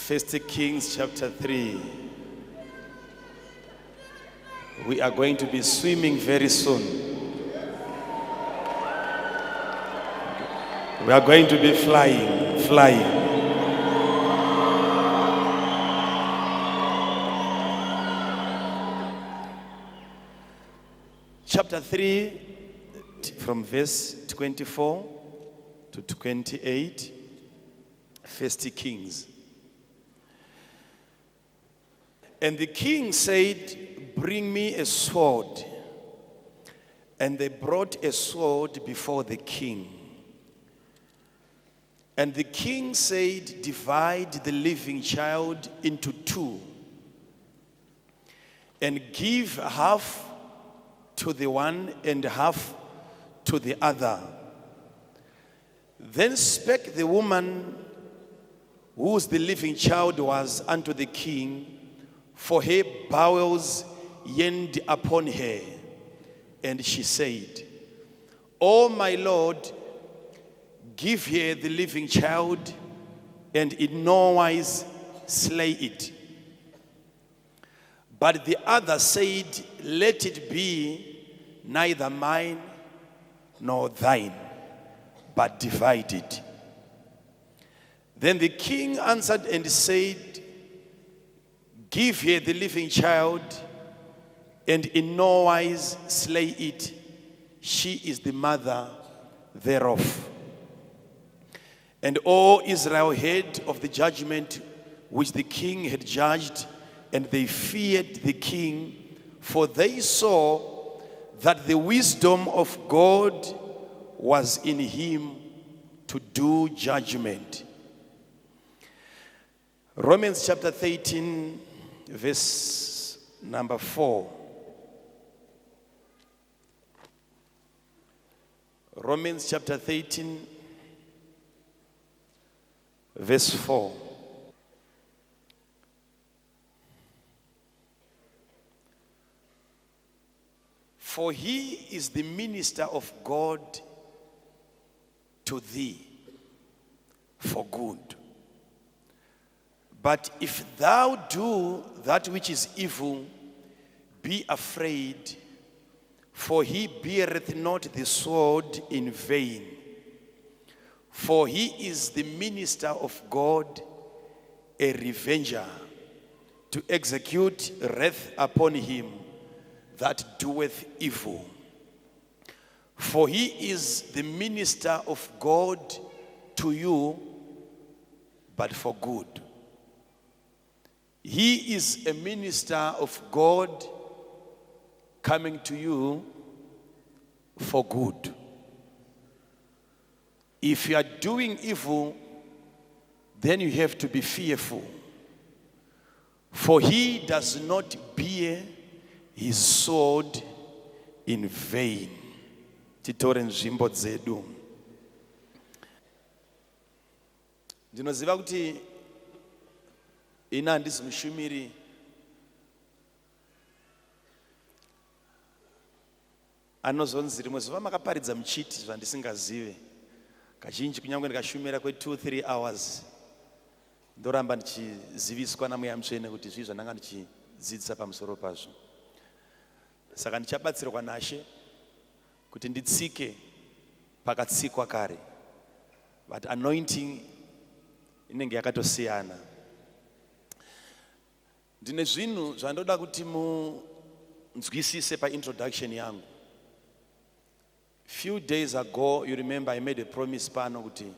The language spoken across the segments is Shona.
First Kings chapter 3. We are going to be swimming very soon. We are going to be flying, flying. Chapter 3, from verse 24 to 28, First Kings. And the king said, Bring me a sword. And they brought a sword before the king. And the king said, Divide the living child into two, and give half to the one and half to the other. Then spake the woman whose the living child was unto the king, for her bowels yearned upon her. And she said, O my Lord, give her the living child, and in no wise slay it. But the other said, Let it be neither mine nor thine, but divide it. Then the king answered and said, Give her the living child, and in no wise slay it. She is the mother thereof. And all Israel heard of the judgment which the king had judged, and they feared the king, for they saw that the wisdom of God was in him to do judgment. Romans chapter 13, verse number 4. Romans chapter 13, verse 4. For he is the minister of God to thee for good. But if thou do that which is evil, be afraid, for he beareth not the sword in vain. For he is the minister of God, a revenger, to execute wrath upon him that doeth evil. For he is the minister of God to you, but for good. He is a minister of God coming to you for good. If you are doing evil, then you have to be fearful. For he does not bear his sword in vain. Titore nzvimbo dzedu. Ndinoziva kuti ini handisi mushumiri anozonzi rimwe zuva makaparidza muchiti zvandisingazive. Kazhinji kunyange ndikashumira kwe2 3 hours ndoramba ndichiziviswa namweya mutsvene kuti zvii zvandanga ndichidzidzisa pamusoro pazvo. Saka ndichabatsirwa nashe kuti nditsike pakatsikwa kare, but anointing inenge yakatosiyana. Ndine zvinhu zvandoda kuti munzwisise paintroduction yangu. Few days ago, you remember I made a promise pano kuti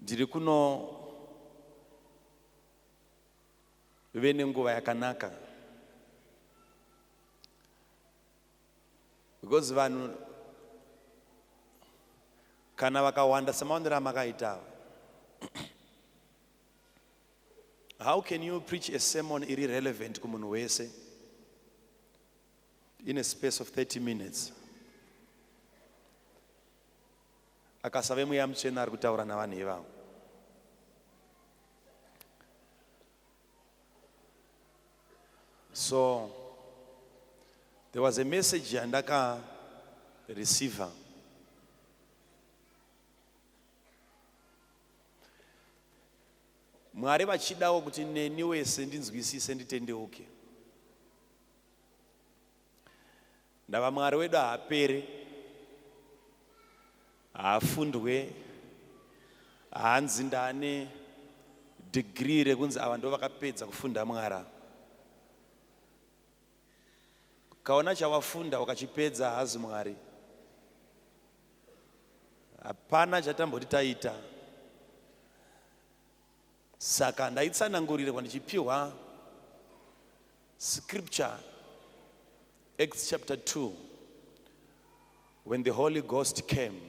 ndiri kuno ve nenguva yakanaka, because vanhu kana vakawanda semaondero amakaita, how can you preach a sermon iri relevant kumunhu wese in a space of 30 minutes? Akasave mweya mutsvene ari kutaura navanhu ivavo. So there was a message yandaka receiver. Mwari vachidawo kuti neni wese ndinzwisise nditendeuke. Ndava Mwari wedu haapere, haafundwe, haanzi ndaane degree rekunzi ava ndo vakapedza kufunda Mwari. Ukaona chawafunda ukachipedza haazi Mwari. Hapana chatamboti taita. Saka ndaitsanangurirwa ndichipiwa scripture Acts chapter 2 when the Holy Ghost came.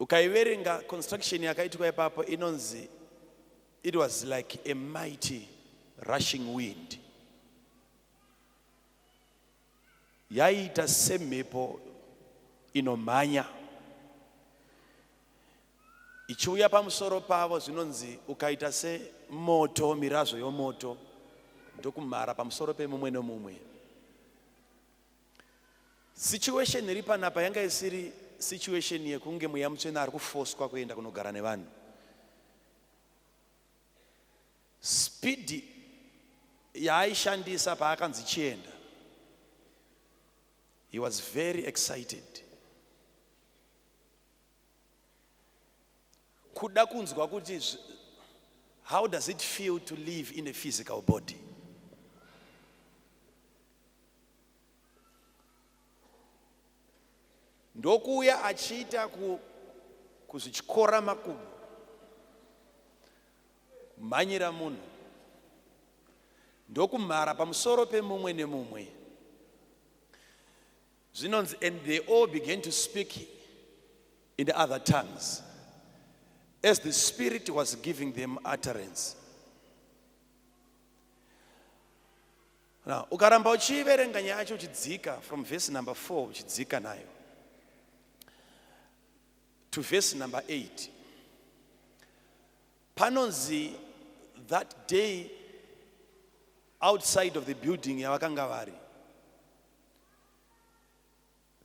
Ukaiverenga construction yakaitwa ipapo inonzi it was like a mighty rushing wind. Yaiita semhepo inomhanya ichiuya pamusoro pavo zvinonzi ukaita semoto mirazvo yomoto ndokumhara pamusoro pemumwe nomumwe. Situation iri panapa yanga isiri situation yekunge mweya mutsvene ari kufoswa kuenda kunogara nevanhu. Speed yaaishandisa paakanzi chienda, he was very excited. Kuda kunzwa kuti how does it feel to live in a physical body? Ndokuuya achiita kuzvityora makumbo, kumhanyira munhu, ndokumhara pamusoro pemumwe nemumwe. Zvinonzi, and they all began to speak in other tongues as the Spirit was giving them utterance. Now, ukaramba uchiverenga nyaya yacho uchidzika from verse number 4 uchidzika nayo to verse number 8, panonzi that day outside of the building yavakanga vari,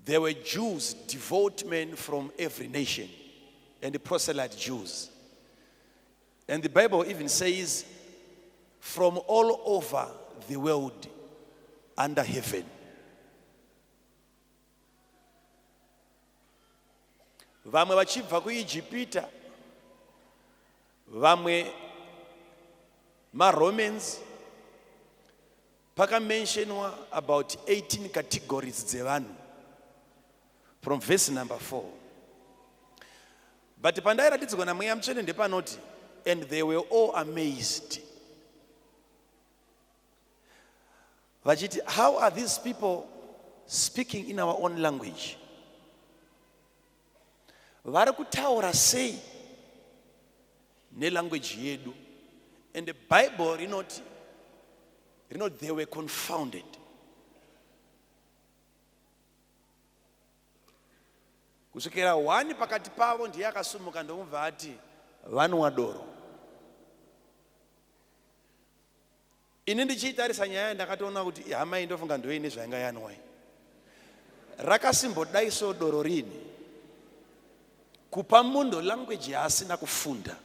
there were Jews, devout men from every nation, and the proselyte Jews. And the Bible even says, from all over the world under heaven. Vamwe vachibva kuIjipita, vamwe maRomans, pakamentionwa about 18 categories dzevanhu from verse number 4. But pandairatidzwa naMweya Mutsvene ndepanoti, and they were all amazed. Vachiti, how are these people speaking in our own language? Vari kutaura sei nelanguage yedu? And the Bible rinoti, they were confounded. Kusvikira one pakati pavo ndiye akasumuka ndomubva ati vanwa doro. Ini ndichiitarisa nyaya ndakatoona kuti hama iyi ndofunga ndoine zvainga yanwa. Rakasimbodaiso doro rini kupa munhu language yaasina kufunda.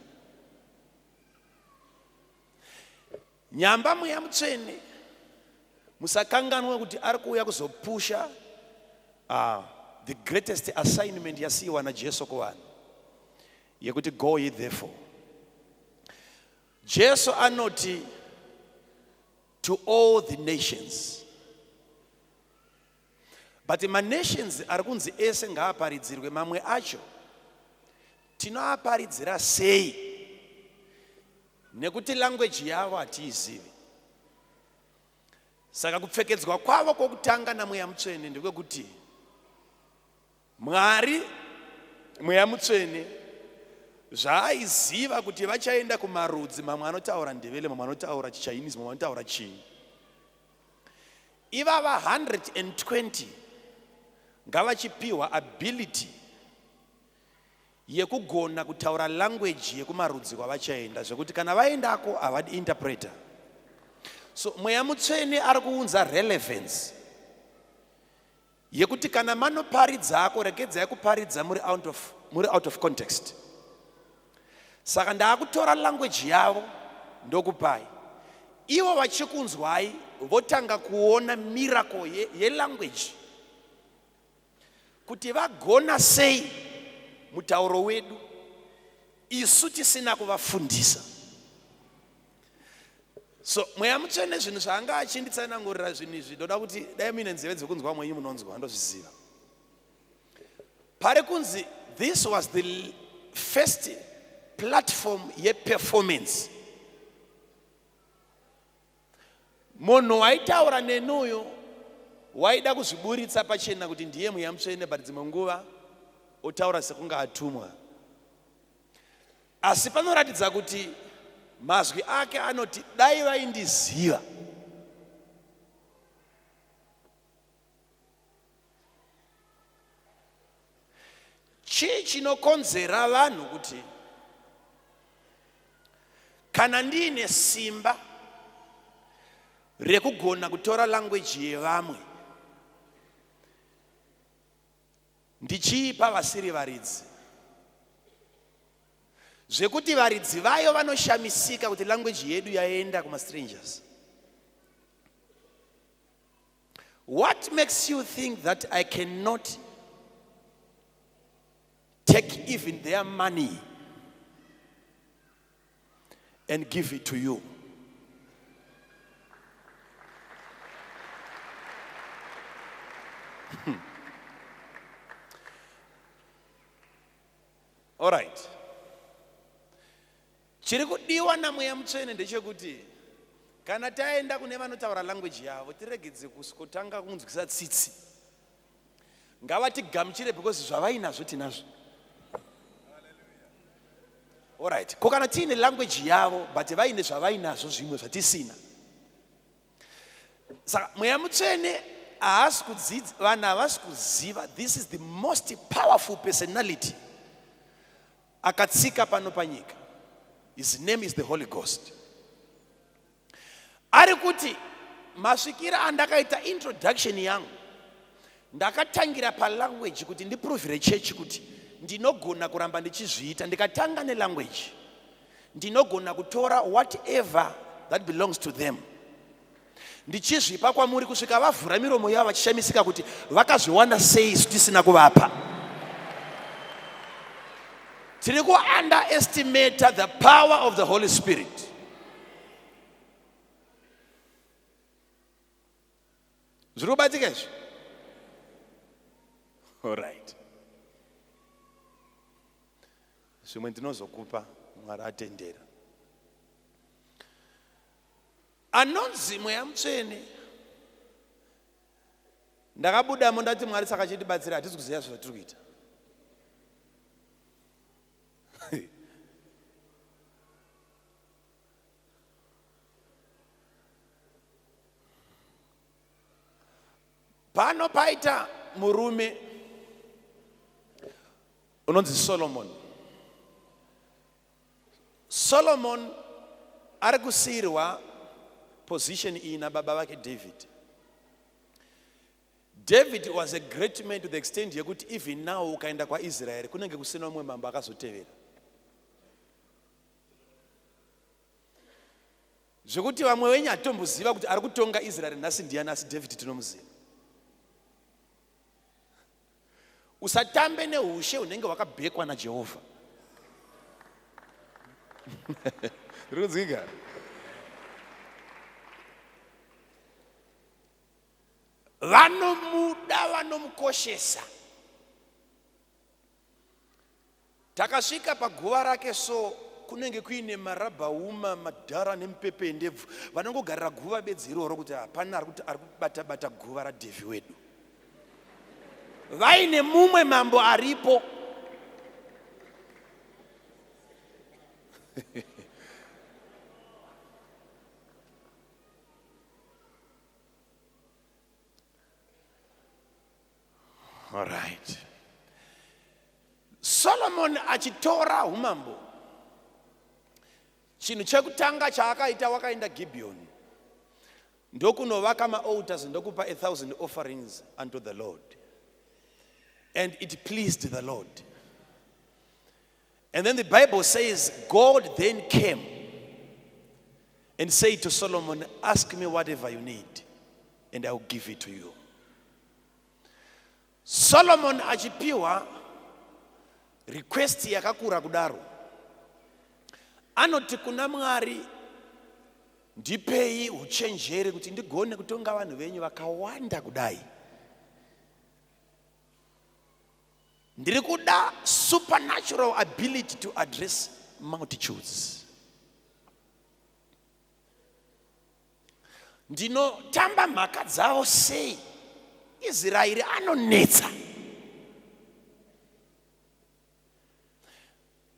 Nyamba Mweya Mutsvene musakanganwe kuti ari kuuya kuzopusha the greatest assignment yasiyiwa naJesu kuvanhu yekuti go ye therefore. Jesu anoti to all the nations. But manations ari kunzi ese ngaaparidzirwe, mamwe acho tinoaparidzira sei? Nekuti language yavo hatiizivi. Saka kupfekedzwa kwavo kwokutanga naMweya Mutsvene ndekwekuti Mwari Mweya Mutsvene zvaaiziva kuti vachaenda kumarudzi, mamwe anotaura Ndebele, mamwe anotaura chiChinese, mamwe anotaura chii. Ivava 120 ngavachipiwa ability yekugona kutaura language yekumarudzi kwavachaenda, zvekuti kana vaendako havadi interpreter. So Mweya Mutsvene ari kuunza relevance yekuti kana manoparidzako regedzai kuparidza muri out of context. Saka ndaakutora language yavo ndokupai. Ivo vachikunzwai votanga kuona miracle yelanguage kuti vagona sei mutauro wedu isu tisina kuvafundisa. So mweya mutsvene zvinhu zvaanga achinditsanangurira zvinhu izvi ndoda kuti dai muine nzeve dzekunzwa mwenyu munonzwa ndozviziva. Pari kunzi this was the first platform yeperformance. Munhu waitaura neni uyu waida kuzviburitsa pachena kuti ndiye mweya mutsvene but dzimwe nguva otaura sekunge atumwa. Asi panoratidza kuti mazwi ake anoti dai vaindiziva. Chii chinokonzera vanhu kuti kana ndiine simba rekugona kutora language yevamwe ndichiipa vasiri varidzi zvekuti varidzi vayo vanoshamisika kuti language yedu yaenda kumastrangers What makes you think that I cannot take even their money and give it to you? All right. Chiri kudiwa naMweya Mutsvene ndechekuti kana taenda kune vanotaura language yavo tiregedze kusvikotanga kunzwisa tsitsi. Ngavatigamuchire because zvavainazvo tinazvo. Alright. Ko kana tiine language yavo but vaine zvavainazvo zvimwe zvatisina. Saka Mweya Mutsvene haasi kudzidza, vanhu havasi kuziva this is the most powerful personality akatsika pano panyika. His name is the Holy Ghost. Ari kuti masvikira andakaita introduction yangu ndakatangira palanguage kuti ndipruvire chechi kuti ndinogona kuramba ndichizviita. Ndikatanga nelanguage ndinogona kutora whatever that belongs to them ndichizvipa kwamuri kusvika vavhura miromo yavo vachishamisika kuti vakazviwana sei isu tisina kuvapa. Tiri kuunderestimata the power of the Holy Spirit. Zviri kubatika izvi? Alright. Zvimwe ndinozokupa Mwari atendera. Anonzi Mweya Mutsvene. Ndakabudamo ndati Mwari saka chitibatsira hatisi kuziva zvatiri kuita. Pano paita murume unonzi Solomon. Solomon ari kusiirwa position iyi nababa vake David. David was a great man to the extent yekuti even now ukaenda kwaIsraeri kunenge kusina umwe mambo akazotevera. Zvekuti vamwe wenyu hatitomboziva kuti ari kutonga Israeri nhasi ndiyani asi David tinomuziva. Usatambe neushe hunenge hwakabhekwa naJehovha. Riri kunzwika? Vanomuda, vanomukoshesa. Takasvika paguva rake so kunenge kuine marabhauma madhara nemupepe yendebvu vanongogarira guva bedzi iroro kuti hapana ari kuti ari kubata bata guva raDhevhi wedu. Vaine mumwe mambo aripo. Alright. Solomon achitora umambo, chinhu chekutanga chaakaita wakaenda Gibeon ndokunovaka maaltars ndokupa 1000 offerings unto the Lord, and it pleased the Lord. And then the Bible says, God then came and said to Solomon, Ask me whatever you need, and I will give it to you. Solomon achipiwa request yakakura kudaro anoti kuna Mwari ndipei uchenjeri kuti ndigone kutonga vanhu venyu vakawanda kudai ndiri kuda supernatural ability to address multitudes ndinotamba mhaka dzavo sei israeri anonetsa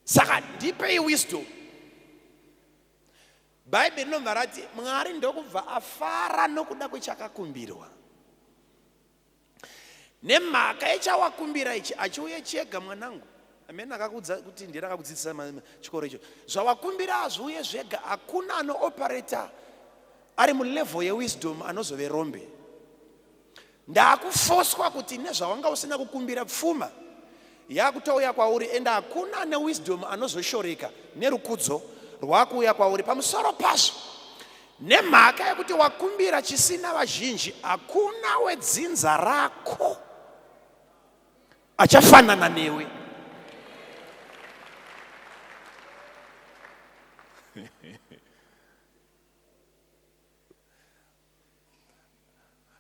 saka ndipei wisdom bhaibheri rinobva rati mwari ndokubva afara nokuda kwechakakumbirwa nemhaka yechawakumbira ichi achiuye chega mwanangu amene akakuudza kuti ndiye akakudzidzisa chikoro icho zvawakumbira hazviuye zvega hakuna anooperata ari mulevel yewisdom anozove rombe ndakufoswa kuti nezvawanga usina kukumbira pfuma yakutouya kwauri ende hakuna ane wisdom anozoshoreka nerukudzo rwakuuya kwauri pamusoro pazvo nemhaka yekuti wakumbira chisina vazhinji hakuna wedzinza rako achafanana newe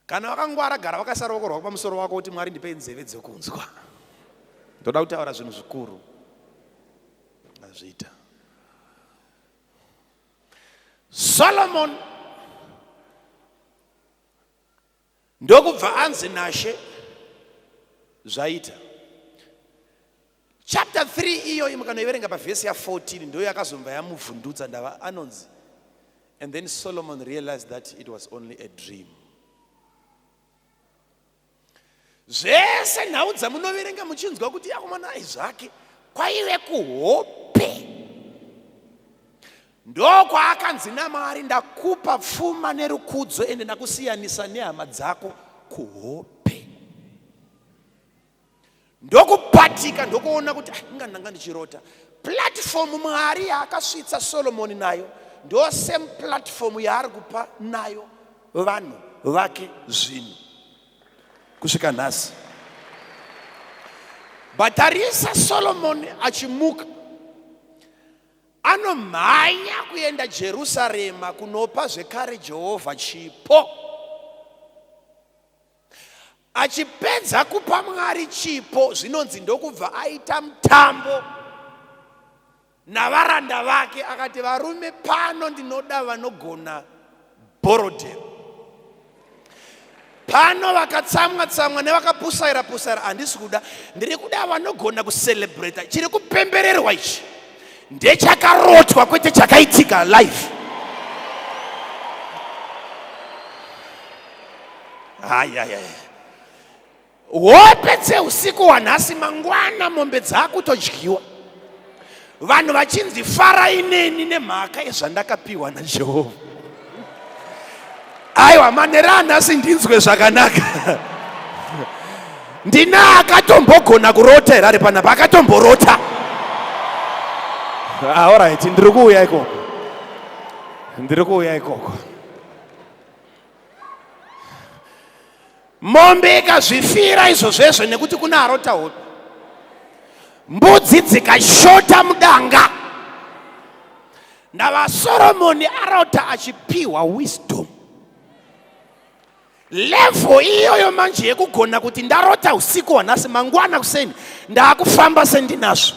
kana wakangwara gara wakaisa ruoko rwako pamusoro wako kuti mwari ndipei nzeve dzekunzwa ndoda kutaura zvinhu zvikuru azviita solomon ndokubva anzi nashe zvaita chapter 3 iyoyi mukanoiverenga pavhesi ya14 ndo yakazobva yamuvhundutsa ndava anonzi and then solomon realized that it was only a dream zvese nhau dzamunoverenga muchinzwa kuti akomana ai zvake kwaive kuhope ndokwaakanzi namwari ndakupa pfuma nerukudzo ende ndakusiyanisa nehama dzako kuhope ndokupatika ndokuona kuti ah, inga ndanga ndichirota platform mwari yaakasvitsa solomoni nayo ndo same platform yaari kupa nayo vanhu vake zvinhu kusvika nhasi batarisa solomoni achimuka anomhanya kuenda jerusarema kunopa zvekare jehovha chipo achipedza kupa mwari chipo zvinonzi ndokubva aita mutambo navaranda vake akati varume pano ndinoda vanogona bhorodhero pano vakatsamwa tsamwa nevakapusaira pusaira handisi kuda ndiri kuda vanogona kucelebrata chiri kupembererwa ichi ndechakarotwa kwete chakaitika life hayayaya hope dzeusiku hwanhasi mangwana mombe dzakutodyiwa vanhu vachinzi farai neni nemhaka yezvandakapiwa najehovha aiwa manera anhasi ndinzwe zvakanaka ndina akatombogona kurota here ari panapa akatomborota ah, orit ndiri kuuya ikoko ndiri kuuya ikoko mombe ikazvifira izvozvezvo nekuti kuna arota hope mbudzi dzikashota mudanga ndavasoromoni arota achipiwa wisdom level iyoyo manje yekugona kuti ndarota usiku hwanhasi mangwana kuseni ndaakufamba sendinazvo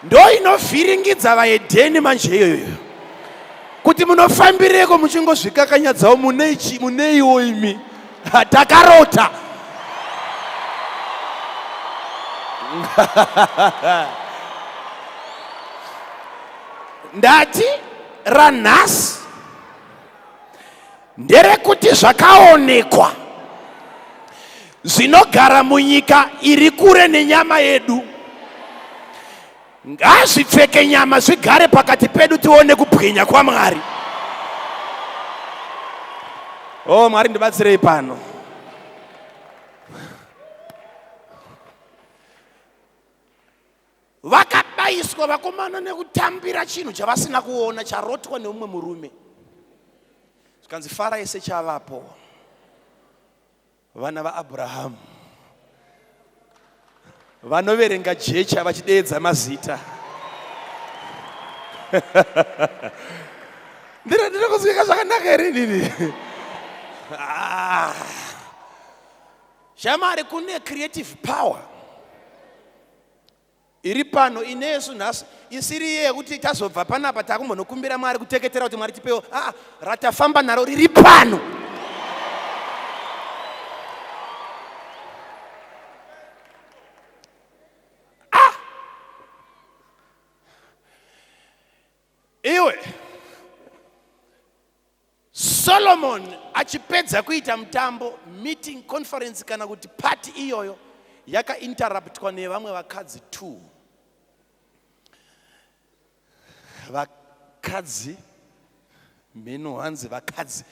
ndo inovhiringidza vaedheni manje iyoyo kuti munofambireko muchingozvikakanyadzawo muneiwo imi takarota ndati ranhasi nderekuti zvakaonekwa zvinogara munyika iri kure nenyama yedu ngazvipfeke nyama zvigare pakati pedu tione kubwinya kwamwari o oh, mwari ndibatsirei pano Vakaurayiswa vakomana nekutambira chinhu chavasina kuona charotwa neumwe murume. Zvikanzi farai sechavapo. Vana vaAbrahamu vanoverenga jecha vachideedza mazita. Ndiri ndiri kunzwika zvakanaka here inini? Ah. Shamari kune creative power iri pano inesu nhasi isiri iye yekuti tazobva panapa takumbonokumbira Mwari kuteketera kuti Mwari tipewo. Aa, ratafamba naro riri pano. Ah! Iwe Solomon achipedza kuita mutambo, meeting, conference kana kuti party iyoyo yakainterruptwa nevamwe vakadzi two. Vakadzi mheno hanzi vakadzi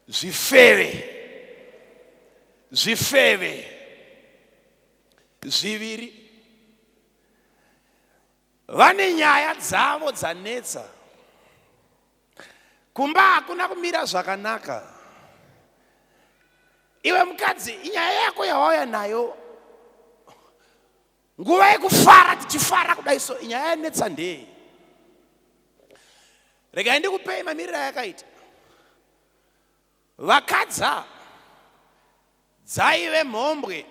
zvifeve zvifeve zviviri Vane nyaya dzavo dzanetsa. Kumba hakuna kumira zvakanaka. Iwe mukadzi, inyaya yako yawauya nayo nguva yekufara tichifara kudai so inyaya yanetsa ndei? Regai ndikupei mamiriro ayakaita. Vakadza dzaive mhombwe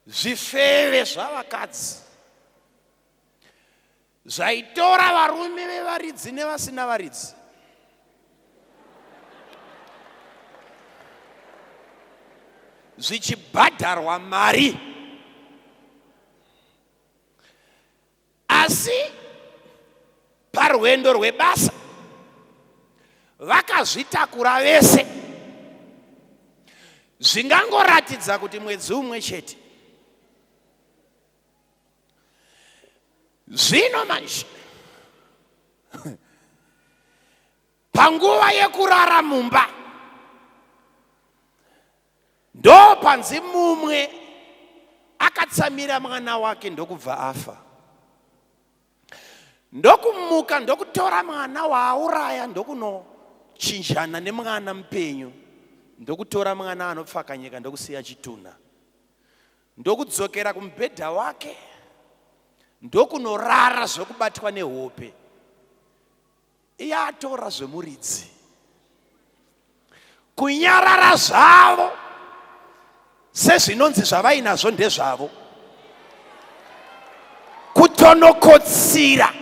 Zvifeve zvavakadzi zvaitora varume vevaridzi nevasina varidzi. Zvichibhadharwa mari. Asi parwendo rwebasa vakazvitakura vese zvingangoratidza kuti mwedzi umwe chete. Zvino manje panguva yekurara mumba Ndopanzi mumwe akatsamira mwana wake ndokubva afa. Ndokumuka ndokutora mwana waauraya ndokunochinjana nemwana mupenyu ndokutora mwana anopfakanyika ndokusiya chitunha ndokudzokera kumubhedha wake ndokunorara zvekubatwa nehope. Iye atora zvemuridzi. Kunyarara zvavo sezvinonzi zvavainazvo ndezvavo. Kutonokotsira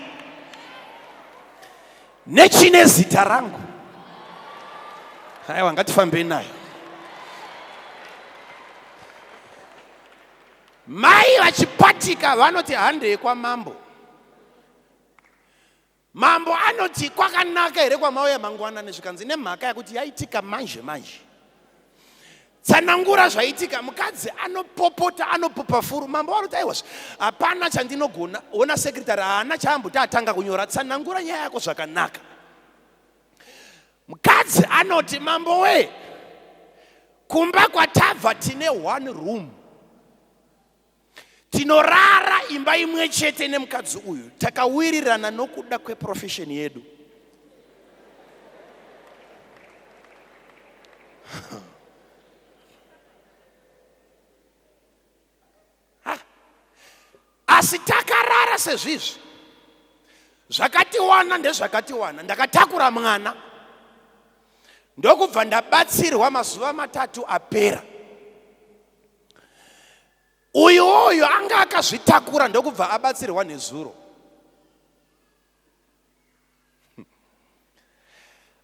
nechine zita rangu. Aiwa, ngatifambei nayo. Mai vachipatika vanoti handei kwamambo. Mambo anoti kwakanaka here kwamauya mangwanani zvikanzi nemhaka yekuti yaitika manje manje. Tsanangura zvaitika mukadzi anopopota anopopa furu mambo anoti aiwa hapana chandinogona ona secretary haana chaamboti atanga kunyora tsanangura nyaya yako zvakanaka. Mukadzi anoti mambo wee kumba kwatabva tine one room Tinorara imba imwe chete nemukadzi uyu, takawirirana nokuda kweprofession yedu. Asi takarara sezvizvi, zvakatiwana ndezvakatiwana. Ndakatakura mwana ndokubva ndabatsirwa mazuva matatu apera. Uyu uyu anga akazvitakura ndokubva abatsirwa nezuro.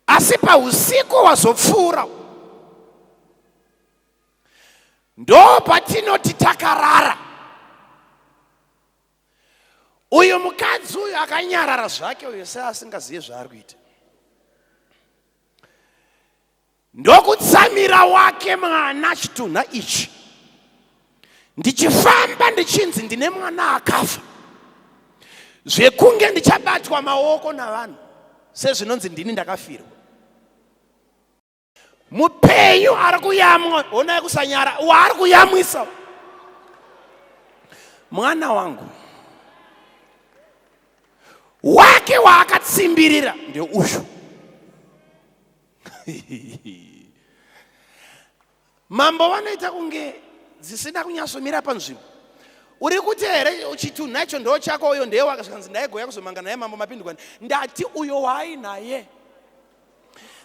Asi pausiku wazopfuura ndo patinoti takarara. Uyu mukadzi uyu akanyarara zvake uyu seasingazive zvaari kuita. Ndokutsamira wake mwana chitunha ichi ndichifamba ndichinzi ndine mwana akafa zvekunge ndichabatwa maoko navanhu sezvinonzi ndini ndakafirwa mupenyu ari kuyamwa honai kusanyara waari kuyamwisa mwana wangu. Wake waakatsimbirira ndeuyu. Mambo vanoita kunge dzisina kunyatsomira panzvimbo. Uri kuti here chitunha icho ndo chako uyo ndeye wake zvikanzi ndaigoya kuzomanga naye mambo mapindwa ndati uyo waainaye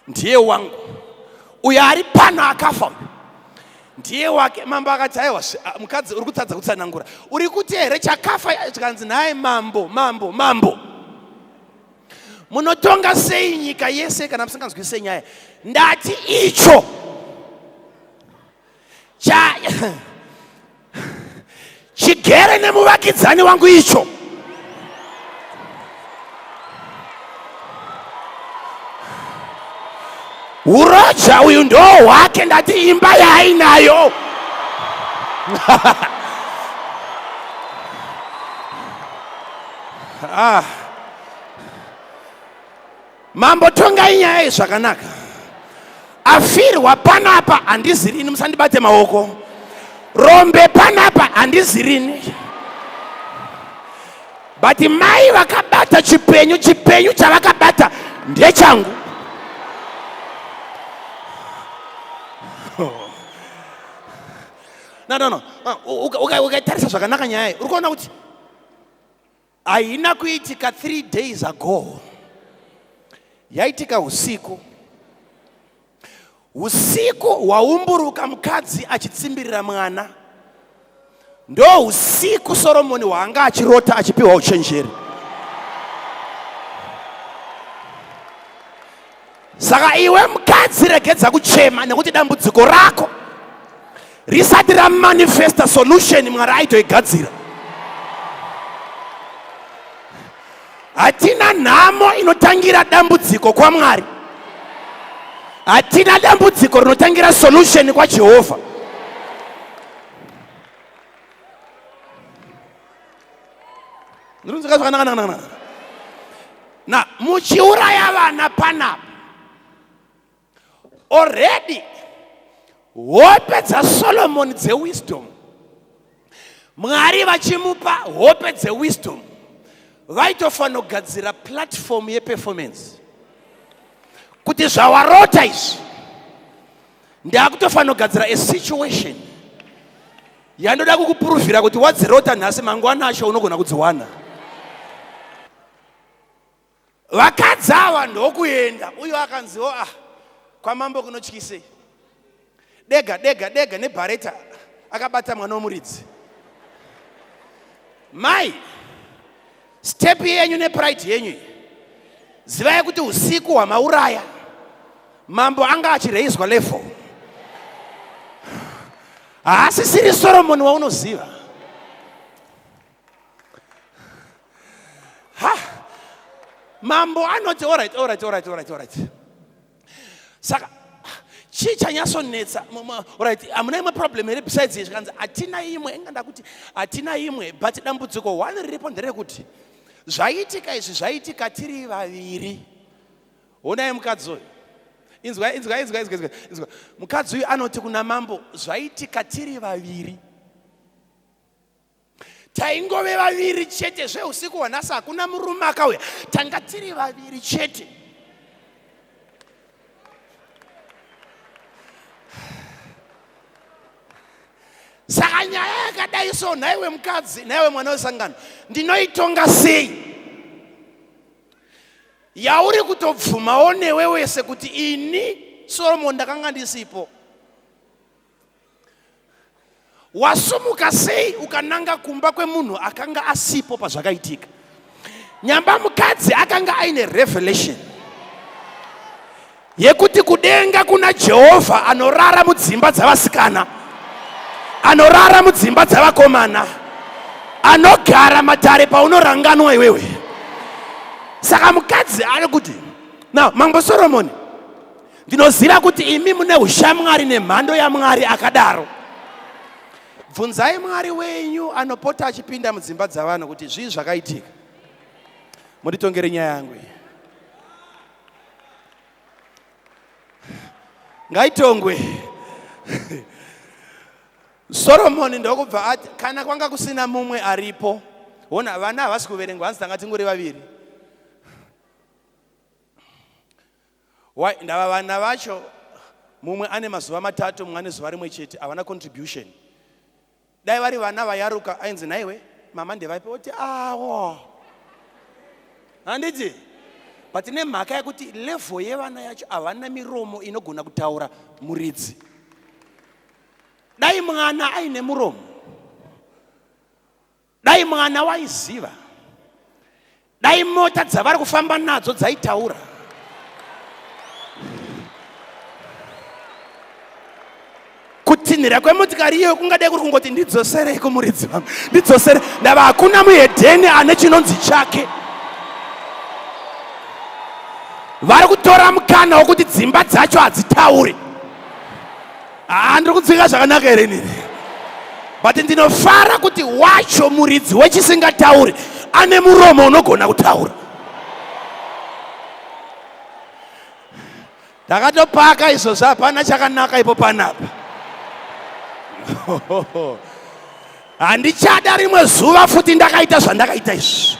ndiye wangu uyo ari pano akafa uyu ndiye wake mambo akati aiwa mukadzi uri kutadza kutsanangura uri kuti here chakafa chikanzi naye mambo mambo mambo munotonga sei nyika yese kana musinganzwisise nyaya ndati icho cha chigere nemuvakidzani wangu icho uroja uyu ndo hwake ndati imba yaainayo ah. Mambo tongai nyaya iyi zvakanaka. Afirwa panapa handizirini musandibate maoko. Rombe panapa handizirini. But mai vakabata chipenyu chipenyu chavakabata ndechangu. No, no, no. Ukaitarisa zvakanaka nyaya iyi uri kuona kuti Haina kuitika 3 days ago, yaitika usiku. Usiku hwaumburuka mukadzi achitsimbirira mwana, ndo usiku Soromoni hwaanga achirota achipiwa uchenjeri. Saka iwe mukadzi, regedza kuchema nekuti dambudziko rako risati ramanifesta solution Mwari aitoigadzira. Hatina nhamo inotangira dambudziko kwaMwari, hatina dambudziko rinotangira solution kwaJehovha. Ndinonzwika zvakanaka na muchiuraya vana panapa already hope dzaSolomoni dzewisdom Mwari vachimupa hope dzewisdom vaitofanogadzira platform yeperformance kuti zvawarota izvi ndakutofanogadzira a situation yandoda kukupuruvhira kuti wadzirota nhasi mangwana acho unogona kudziwana. Vakadzi ava ndokuenda, uyo akanziwo ah, kwamambo kunotyisei, dega dega dega nebhareta akabata mwana wemuridzi. Mai, step yenyu nepride yenyu iyi, zivai kuti usiku hwamauraya mambo anga achireizwa level, haasisiri Solomoni waunoziva. Ha, mambo anoti alright, alright, alright, alright, alright. Saka chii chanyatsonetsa? Alright, hamuna imwe problem here besides izvi? Kanzi hatina imwe, inga ndakuti hatina imwe, but dambudziko one riripo nderekuti zvaitika izvi zvaitika tiri vaviri. Honai mukadzi uyu, inzwa, inzwa, inzwa, inzwa, inzwa. Mukadzi uyu anoti kuna mambo, zvaitika tiri vaviri, taingove vaviri chete zveusiku hwanhasi, hakuna murume akauya, tanga tiri vaviri chete. Saka nyaya yakadai so, nhaiwe mukadzi, nhaiwe mwana wesangano, ndinoitonga sei? Yauri kutobvumawo newe wese kuti ini Solomon ndakanga ndisipo. Wasumuka sei ukananga kumba kwemunhu akanga asipo pazvakaitika? Nyamba mukadzi akanga aine revelation yekuti kudenga kuna Jehovha anorara mudzimba dzavasikana, anorara mudzimba dzavakomana, anogara matare paunoranganwa iwewe. Saka mukadzi ari kuti now, Mambo Solomoni, ndinoziva kuti imi mune ushamwari nemhando yaMwari akadaro. Bvunzai Mwari wenyu anopota achipinda mudzimba dzavanhu kuti zvii zvakaitika, munditongere nyaya yangu iyi. Ngaitongwe. Soromoni ndokubva ati, kana kwanga kusina mumwe aripo, hona vana havasi kuverengwa, hanzi tanga tingori vaviri. Why? Ndava vana vacho mumwe ane mazuva matatu mumwe ane zuva rimwe chete havana contribution. Dai vari vana vayaruka ainzi nhaiwe mama ndevaipi oti awo. Handiti? But nemhaka yekuti level yevana yacho havana miromo inogona kutaura muridzi. Dai mwana aine muromo. Dai mwana waiziva, dai mota dzavari kufamba nadzo dzaitaura. Kutinhira kwemotikari iyoyo kungadai kuri kungoti ndidzoserei kumuridzi wangu, ndidzosere. Ndava hakuna muhedheni ane chinonzi chake. Vari kutora mukana wokuti dzimba dzacho hadzitauri. Haa ndiri kudzika zvakanaka here inini? But ndinofara kuti wacho muridzi wechisingatauri ane muromo unogona kutaura. Ndakatopaka izvozvo hapana chakanaka ipo panapa. Handichada rimwe zuva futi ndakaita zvandakaita izvi.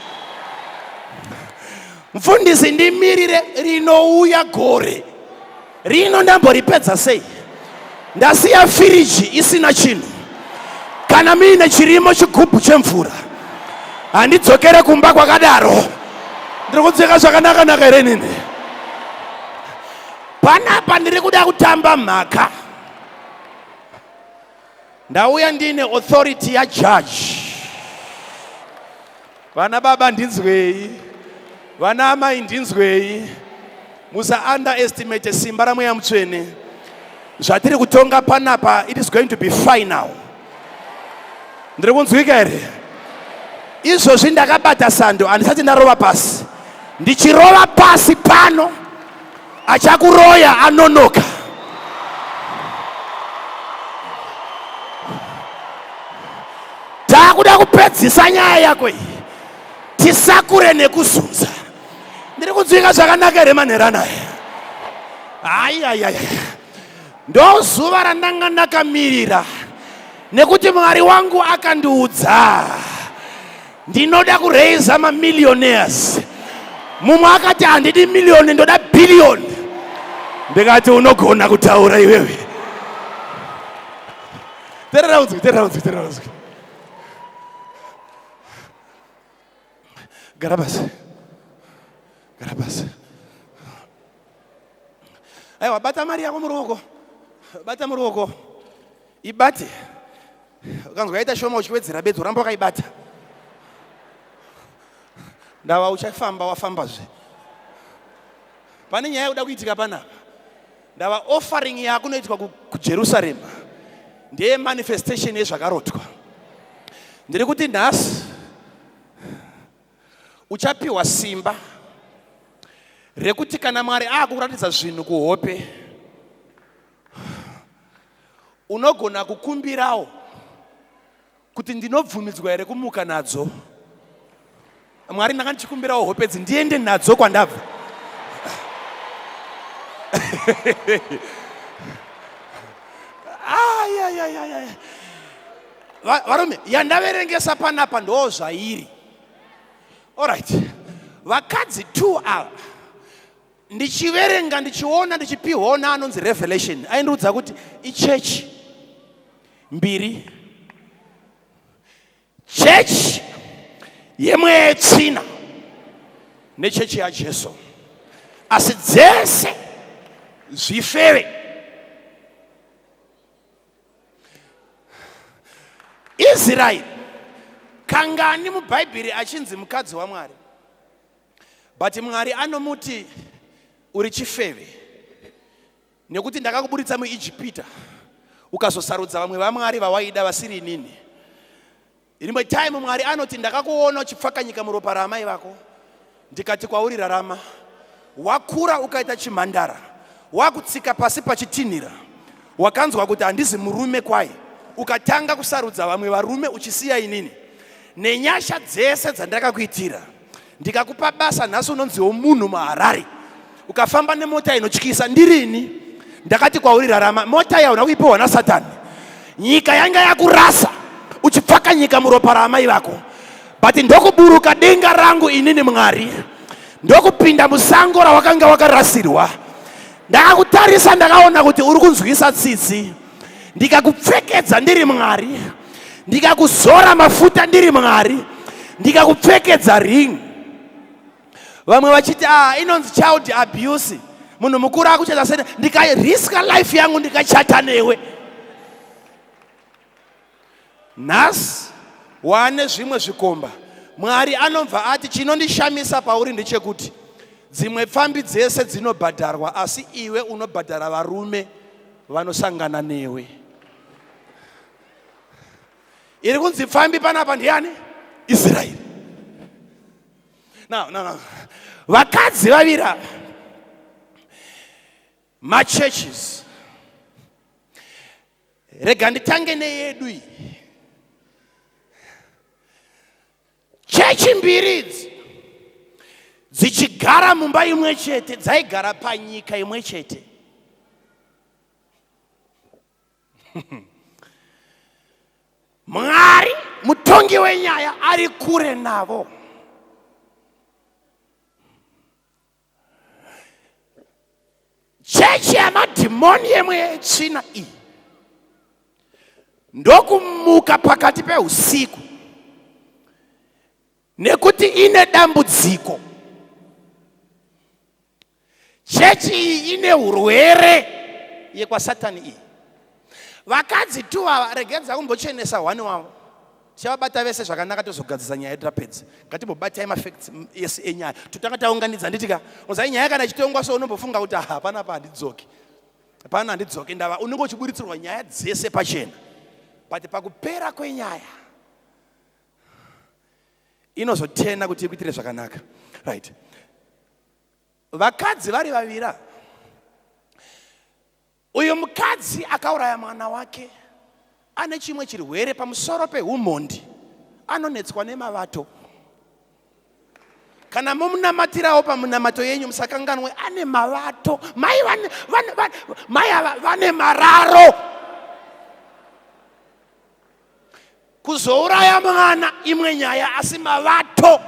Mfundisi ndimirire rinouya gore. Rino ndamboripedza sei? Ndasiya firiji isina chinhu. Kana muine chirimo chigubhu chemvura. Handidzokere kumba kwakadaro. Ndiri kudzika zvakanaka naka here inini? Panapa ndiri kuda kutamba mhaka. Ndauya ndine authority ya judge. Vana baba ndinzwei, vana amai ndinzwei, musa underestimate simba raMweya Mutsvene. Zvatiri kutonga panapa, it is going to be final. Ndiri kunzwika here? Izvozvi ndakabata sando, handisati ndarova pasi. Ndichirova pasi pano, achakuroya anonoka. Takuda kupedzisa nyaya yako iyi, tisakure nekuzunza. Ndiri kunzwika zvakanaka here manheru anaya? Ayayaya, ndo zuva randanga ndakamirira nekuti Mwari wangu akandiudza ndinoda kuraiza mamillionaires. Mumwe akati handidi million, ndoda billion. Ndikati unogona kutaura iwewe. Terera unzwi, terera unzwi, terera unzwi. Gara pasi. Gara pasi. Aiwa, bata mari yako muruoko. Bata muruoko. Ibate. Ukanzwa yaita shoma uchiwedzera bedzi uramba wakaibata. Ndava uchafamba wafambazve. Pane nyaya yoda kuitika panapa. Ndava offering yakunoitwa kuJerusarema ndeye manifestation yezvakarotwa. Ndiri kuti nhasi uchapiwa simba rekuti kana Mwari akukuratidza zvinhu kuhope unogona kukumbirawo kuti ndinobvumidzwa here kumuka nadzo. Mwari, ndanga ndichikumbirawo hope idzi ndiende nadzo kwandabva. Varume, yandaverengesa panapa ndo zvairi. Alright, vakadzi 2 ava ndichiverenga ndichiona ndichipihwawo naanonzi Revelation aindiudza kuti ichechi mbiri, chechi yemweya yetsvina nechechi yaJesu, asi dzese zvifeve. Israeri kangani muBhaibheri achinzi mukadzi waMwari, but Mwari anomuti uri chifeve nekuti ndakakuburitsa muIjipita ukazosarudza vamwe vamwari vawaida vasiri inini. Rimwe time Mwari anoti ndakakuona uchipfakanyika muropa raamai vako ndikati kwauri rarama. Wakura ukaita chimhandara, wakutsika pasi pachitinhira, wakanzwa kuti handizi murume kwaye, ukatanga kusarudza vamwe varume uchisiya inini. Nenyasha dzese dzandakakuitira ndikakupa basa, nhasi unonziwo munhu muHarare, ukafamba nemota inotyisa. Ndirini ndakati kwauri rarama, mota yauna kuipiwa naSatani. Nyika yanga yakurasa uchipfakanyika muropa raamai vako, but ndokuburuka denga rangu inini Mwari, ndokupinda musango rawakanga wakarasirwa. Ndakakutarisa ndakaona kuti uri kunzwisa tsitsi, ndikakupfekedza ndiri Mwari, ndikakuzora mafuta ndiri Mwari, ndikakupfekedza ring. Vamwe vachiti ah, inonzi child abuse, munhu mukuru akuchata sene, ndikariska life yangu ndikachata newe. Nhasi wane zvimwe zvikomba. Mwari anobva ati chinondishamisa pauri ndechekuti dzimwe pfambi dzese dzinobhadharwa asi iwe unobhadhara varume vanosangana newe. Iri kunzi pfambi panapa ndiani? Israeri. Now, now, now. Vakadzi vaviri ava machurches. Rega nditange neyedu iyi. Chechi mbiri idzi dzichigara mumba imwe chete, dzaigara panyika imwe chete. Mwari mutongi wenyaya ari kure navo. Chechi yamadhimoni yemweya yetsvina iyi ndokumuka pakati peusiku nekuti ine dambudziko. Chechi iyi ine urwere yekwasatani iyi. Vakadzi tu ava regedza kumbochenesa hwani wavo. Tichavabata vese zvakanaka tozogadzisa nyaya yedu tapedza. Ngatimbobatai mafacts ese enyaya. Totanga taunganidza handiti ka? Unozai nyaya kana ichitongwa so unombofunga kuti hapana apa handidzoki. Hapana handidzoki ndava unenge uchiburitsirwa nyaya dzese pachena. But pakupera kwenyaya inozotena kuti ikuitire zvakanaka. Right. Vakadzi vari vaviri ava. Uyu mukadzi akauraya mwana wake ane chimwe chirwere pamusoro pehumhondi, anonetswa nemavato. Kana momunamatirawo pamunamato yenyu musakanganwe ane mavato. Mai vane, vane, vane, mai ava vane mararo. Kuzouraya mwana imwe nyaya, asi mavato,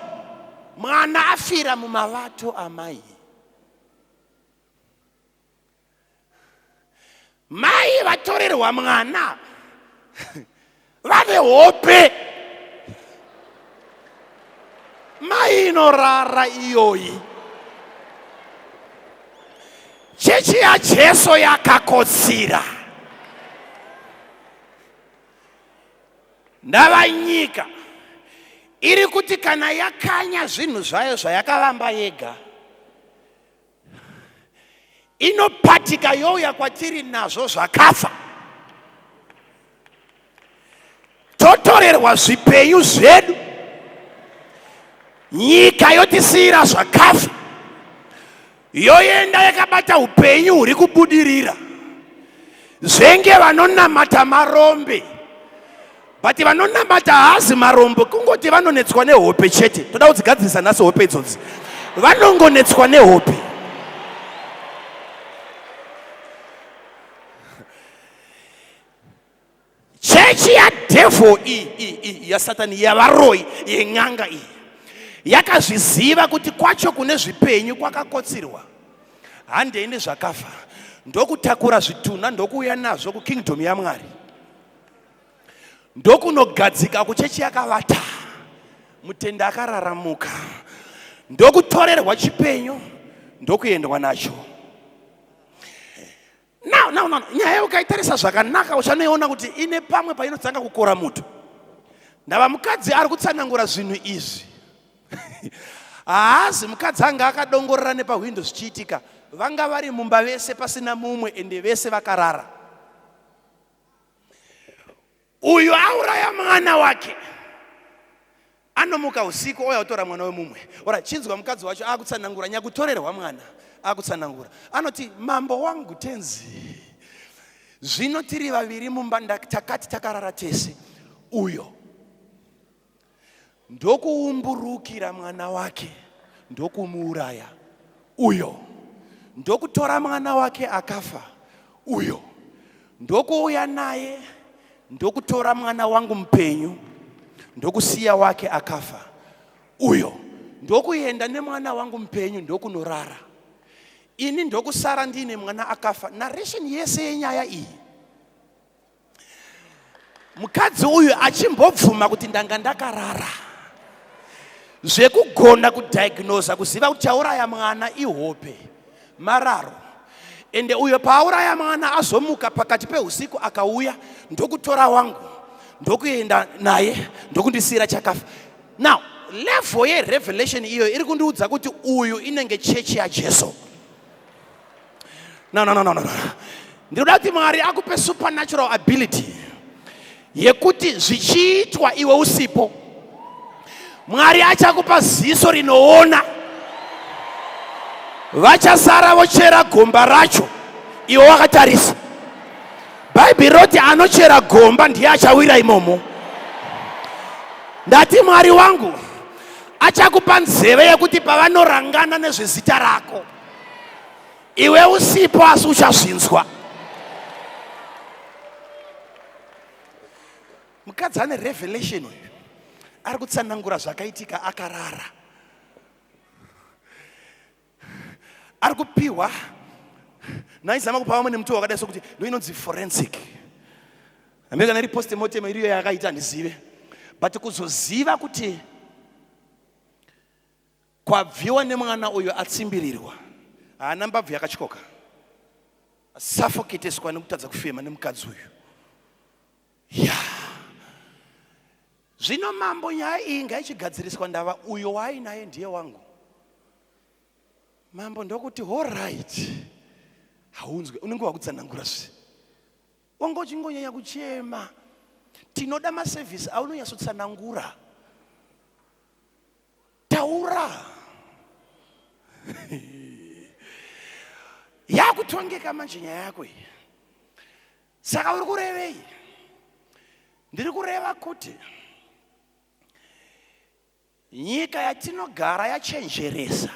mwana afira mumavato amai. Mai vatorerwa mwana vane hope. Mai inorara iyoyi. Chechi yaJesu yakakotsira. Ndava nyika iri kuti kana yakanya zvinhu zvayo zvayakavamba yega inopatika youya kwatiri nazvo zvakafa, totorerwa zvipenyu zvedu, nyika yotisiyira zvakafa, yoenda yakabata upenyu huri kubudirira. Zvenge vanonamata marombe, but vanonamata haazi marombo, kungoti vanonetswa nehope chete. Toda kudzigadzirisa nhasi hope idzodzi. Vanongonetswa nehope. Chechi yadevil iyi yasatani yavaroyi yen'anga iyi yakazviziva kuti kwacho kune zvipenyu kwakakotsirwa, handei nezvakafa, ndokutakura zvitunha ndokuuya nazvo kukingdom yaMwari, ndokunogadzika kuchechi yakavata. Mutenda akararamuka, ndokutorerwa chipenyu ndokuendwa nacho. Now, now, now, nyaya ukaitarisa zvakanaka uchanoiona kuti ine pamwe painotanga kukora muto. Ndava mukadzi ari kutsanangura zvinhu izvi. Haazi mukadzi anga akadongorera nepahwindo zvichiitika. Vanga vari mumba vese pasina mumwe ende vese vakarara. Uyu auraya mwana wake anomuka usiku ouya kutora mwana wemumwe. Ora chinzwa mukadzi wacho akutsanangura nyakutorerwa mwana akutsanangura anoti mambo wangu tenzi, zvino tiri vaviri mumba takati takarara tese, uyo ndokuumburukira mwana wake ndokumuuraya, uyo ndokutora mwana wake akafa, uyo ndokuuya naye ndokutora mwana wangu mupenyu ndokusiya wake akafa, uyo ndokuenda nemwana wangu mupenyu ndokunorara. Ini ndokusara ndiine mwana akafa. Narration yese yenyaya iyi, mukadzi uyu achimbobvuma kuti ndanga ndakarara, zvekugona kudiagnosa kuziva kuti chauraya mwana ihope mararo. Ende uyo paauraya mwana azomuka pakati peusiku akauya ndokutora wangu ndokuenda naye ndokundisiyira chakafa. Now level yerevelation iyo iri kundiudza kuti uyu inenge chechi yaJesu. No, no, no, no, no. Ndinoda kuti Mwari akupe supernatural ability yekuti zvichiitwa iwe usipo, Mwari achakupa ziso rinoona. Vachasara vochera gomba racho iwe wakatarisa. Bhaibheri roti anochera gomba ndiye achawira imomo. Ndati Mwari wangu achakupa nzeve yekuti pavanorangana nezvezita rako iwe usipo, asi uchazvinzwa. Mukadzi ane revelation uyu ari kutsanangura zvakaitika akarara, ari kupiwa naizama kupa vamwe nemutoo wakadai sokuti ndo inonzi forensic amene kana iri postmortem iriyo yakaita handizive, but kuzoziva kuti kwabviwa nemwana uyu atsimbirirwa, haana mbabvu yakatyoka, suffocateswa nekutadza kufema nemukadzi uyu. Ya zvino mambo, nyaya iyi ngaichigadziriswa, ndava uyo waainaye ndiye wangu. Mambo ndokuti alright, haunzwe unenge wakutsanangura zve wanga uchingonyanya kuchema. Tinoda masevhisi aunonyatsotsanangura. Taura yakutongeka manje nyaya yako iyi. Saka uri kurevei? Ndiri kureva kuti nyika yatinogara yachenjeresa,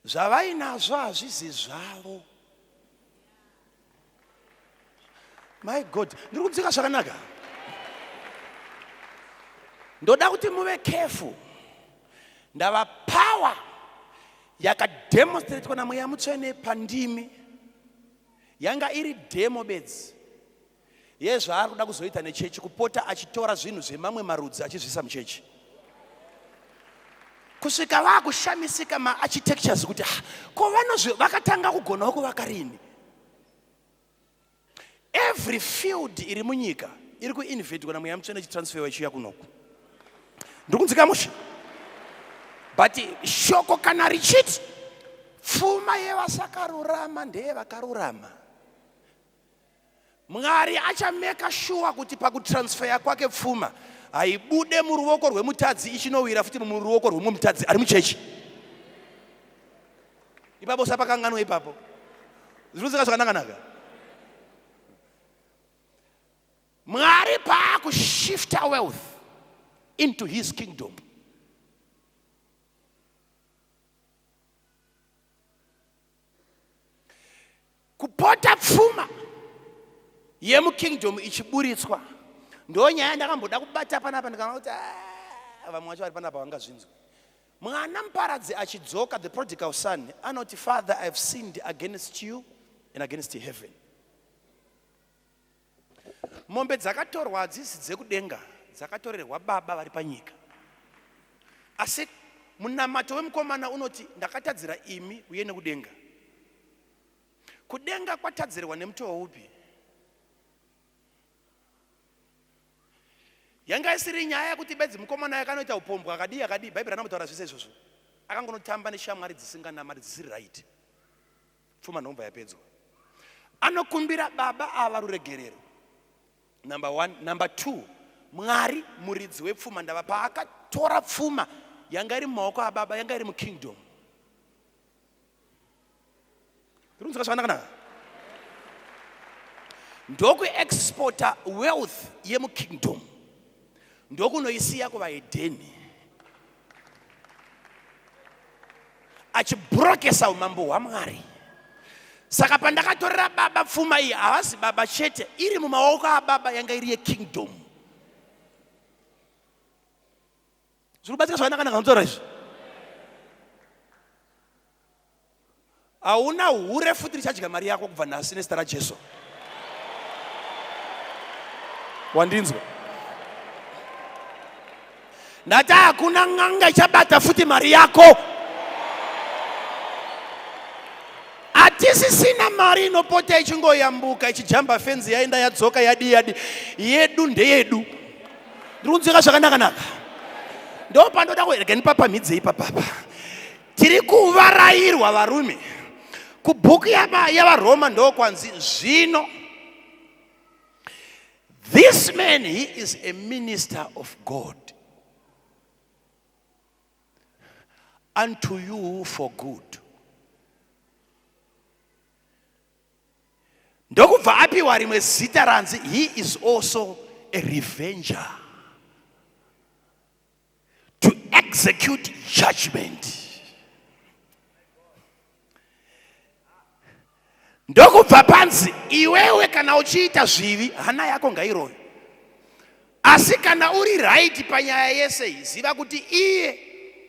zvavainazvo hazvizi zvavo. My God, ndiri kunzwika zvakanaka? Ndoda kuti muve careful. Ndava power yakademonstratwa naMweya Mutsvene pandimi yanga iri demo bedzi yezvaari kuda kuzoita nechechi, kupota achitora zvinhu zvemamwe marudzi achizvisa muchechi kusvika vakushamisika maarchitectures kuti ko vanozve vakatanga kugonawo kuvaka rini. Every field iri munyika iri kuinvadwa naMweya Mutsvene ichitransferwa ichiuya kunoku. Ndiri kunzika mushe? But shoko kana richiti pfuma yevasakarurama ndeyevakarurama, Mwari achameka shuwa kuti pakutransferya kwake pfuma haibude muruoko rwemutadzi ichinowira futi muruoko rwemumwe mutadzi ari muchechi. Ipapo usapakanganwe ipapo. Zvinonzwika zvakanaka-naka. Mwari paakushifta wealth into his kingdom, kupota pfuma yemukingdom ichiburitswa, ndo nyaya ndakamboda kubata panapa ndikaona kuti vamwe vacho vari panapa vangazvinzwa. Mwana muparadzi achidzoka, the prodigal son, anoti, "Father, I have sinned against you and against heaven." Mombe dzakatorwa hadzisi dzekudenga, dzakatorerwa baba vari panyika. Asi munamato wemukomana unoti, "Ndakatadzira imi uye nekudenga." Kudenga kwatadzirwa nemutoo upi? Yanga isiri nyaya yekuti bedzi mukomana yakanoita upombwe akadii akadii, Bhaibheri rinotaura zvese izvozvo. Akangonotamba neshamwari dzisinganamati, dzisiri right, pfuma ndomubva yapedzwa. Anokumbira baba ava ruregerero, number one. Number two, Mwari muridzi wepfuma, ndava paakatora pfuma yanga iri mumaoko ababa, yanga iri mukingdom. Tirunzika zvakanaka? Ndokuexporta wealth yemukingdom, ndokunoisiya kuvahedheni, achibrokesa umambo hwaMwari. Saka pandakatorera baba pfuma iyi, havasi baba chete, iri mumaoko ababa yanga iri yekingdom. Zviri kubatsika zvakanaka? Ndinotaura izvi. Hauna hure futi richadya mari yako kubva nhasi nezita raJesu. Wandinzwa? Ndati hakuna n'anga ichabata futi mari yako. Hatisisina mari inopota ichingoyambuka ichijamba fenzi yaenda yadzoka yadi yadi. Yedu ndeyedu. Ndiri kunzwika zvakanaka naka. Ndopandoda kuerega ndipapamhidze ipapapa. Tiri kuvarairwa varume. Kubhuku yavaRoma ndokwanzi zvino this man he is a minister of God unto you for good. Ndokubva apiwa rimwe zita ranzi he is also a revenger to execute judgment. Ndokubva panzi iwewe kana uchiita zvivi hana yako ngairove, asi kana uri right panyaya yese iyi ziva kuti iye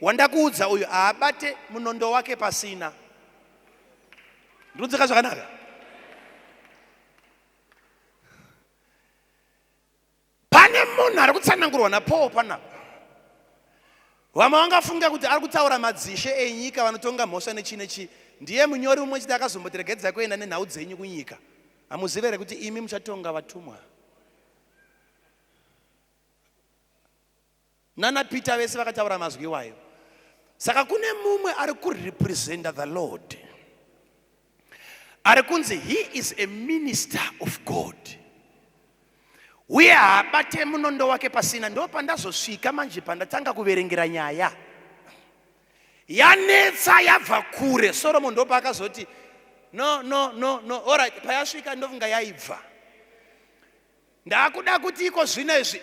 wandakuudza uyu haabate munondo wake pasina. Ndirikunzwika zvakanaka? Pane munhu ari kutsanangurwa naPaul panapa. Vamwe vangafunga kuti ari kutaura madzishe enyika vanotonga mhosva nechii nechii. Ndiye munyori mumwe chete akazomboti regedzai kuenda nenhau dzenyu kunyika. Hamuzive here kuti imi muchatonga vatumwa? Nana Peter vese vakataura mazwi iwayo. Saka kune mumwe ari kurepresenta the Lord. Ari kunzi he is a minister of God. Uye haabate munondo wake pasina. Ndo pandazosvika manje pandatanga kuverengera nyaya. Yanetsa yabva kure. Solomon ndo paakazoti no no no no. All right, payasvika ndofunga yaibva. Ndakuda kuti iko zvino izvi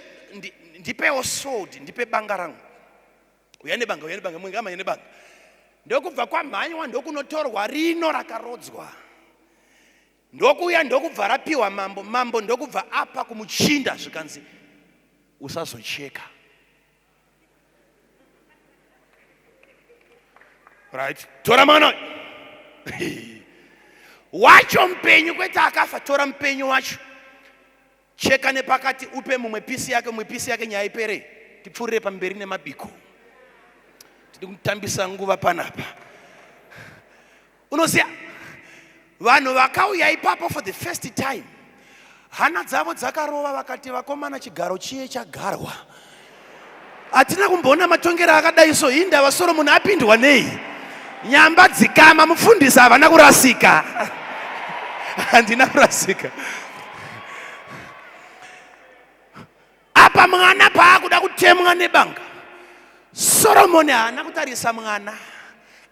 ndipewo sword, ndipe banga rangu. Uya nebanga, uya nebanga, mwenga amhanya nebanga. Ndokubva kwamhanywa ndokunotorwa rino rakarodzwa. Ndokuuya ndokubva rapiwa mambo, mambo ndokubva apa kumuchinda zvikanzi usazocheka. Right, tora mwana wacho mupenyu kwete akafa, tora mupenyu wacho, cheka nepakati, upe mumwe pisi yake, mumwe pisi yake, nyaya ipere, tipfuurire pamberi nemabiko. Tiri kutambisa nguva panapa. Unoziva vanhu vakauya ipapo for the first time, hana dzavo dzakarova, vakati vakomana chigaro chiye chagarwa, hatina kumboona matongero akadai so. Hindava Solomon apindwa nei? Nyamba dzikama, mufundisi havana kurasika. Handina kurasika apa. Mwana paakuda kutemwa nebanga, Solomon haana kutarisa mwana,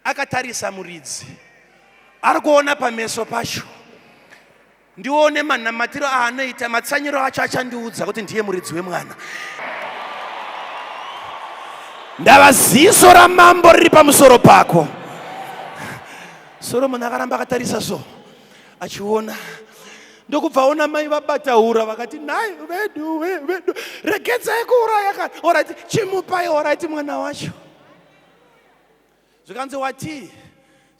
akatarisa muridzi. Ari kuona pameso pacho, ndione manamatiro aanoita, matsanyiro acho achandiudza kuti ndiye muridzi wemwana. Ndava ziso ramambo riri pamusoro pako. Solomon akaramba akatarisa so achiona, ndokubva aona mai vabata ura, vakati nhai vedu vedu, regedzai kuuraya kana. Alright, chimupai. Alright, mwana wacho. Zvikanzi watii?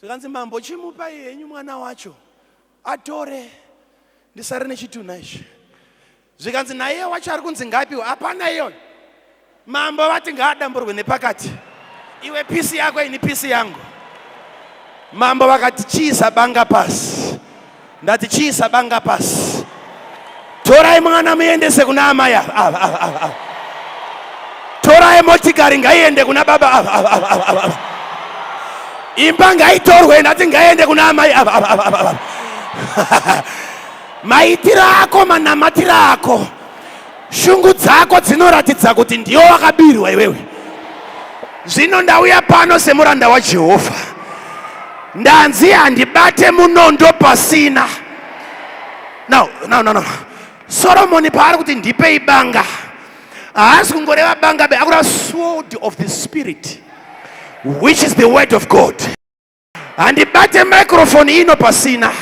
Zvikanzi mambo chimupai henyu mwana wacho atore, ndisare nechitunha ichi. Zvikanzi naiye wacho ari kunzi ngaapiwe, hapana iyoyo. Mambo vati ngaadamburwe nepakati, iwe pisi yako, ini pisi yangu. Mambo vakati chiisa banga pasi. Ndati chiisa banga pasi, torai mwana muendese kuna amai ava ava ava ava ava. Torai motikari ngaiende kuna baba ava ava ava ava ava. Imba ngaitorwe, ndati ngaiende kuna amai ava ava ava ava. Maitiro ako, manamatiro ako, shungu dzako dzinoratidza kuti ndiwo wakabirwa iwewe. Zvino ndauya pano semuranda waJehovha, ndanzi handibate munondo pasina. No, no, no, no. Solomoni paari kuti ndipei banga, haasi kungoreva banga be, akureva sword of the spirit, which is the word of God. Handibate microphone ino pasina.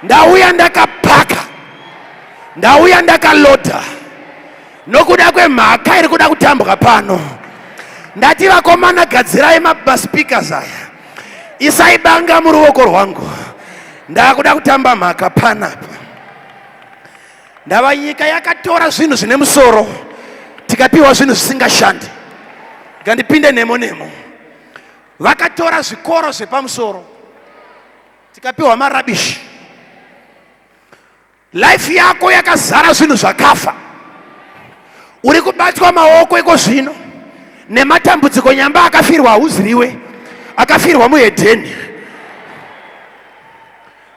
Ndauya ndakapaka, ndauya ndakaloda nokuda kwemhaka iri kuda kutambwa pano. Ndati vakomana gadzirai maspeakers aya. Isai banga muruoko rwangu, ndakuda kutamba mhaka panapa. Ndava nyika yakatora zvinhu zvine musoro, tikapiwa zvinhu zvisingashandi. Ngandipinde nemo nemo. Vakatora zvikoro zvepamusoro, tikapiwa marabishi. Life yako yakazara zvinhu zvakafa. Uri kubatwa maoko iko zvino nematambudziko, nyamba akafirwa hauziriwe, akafirwa muhedheni.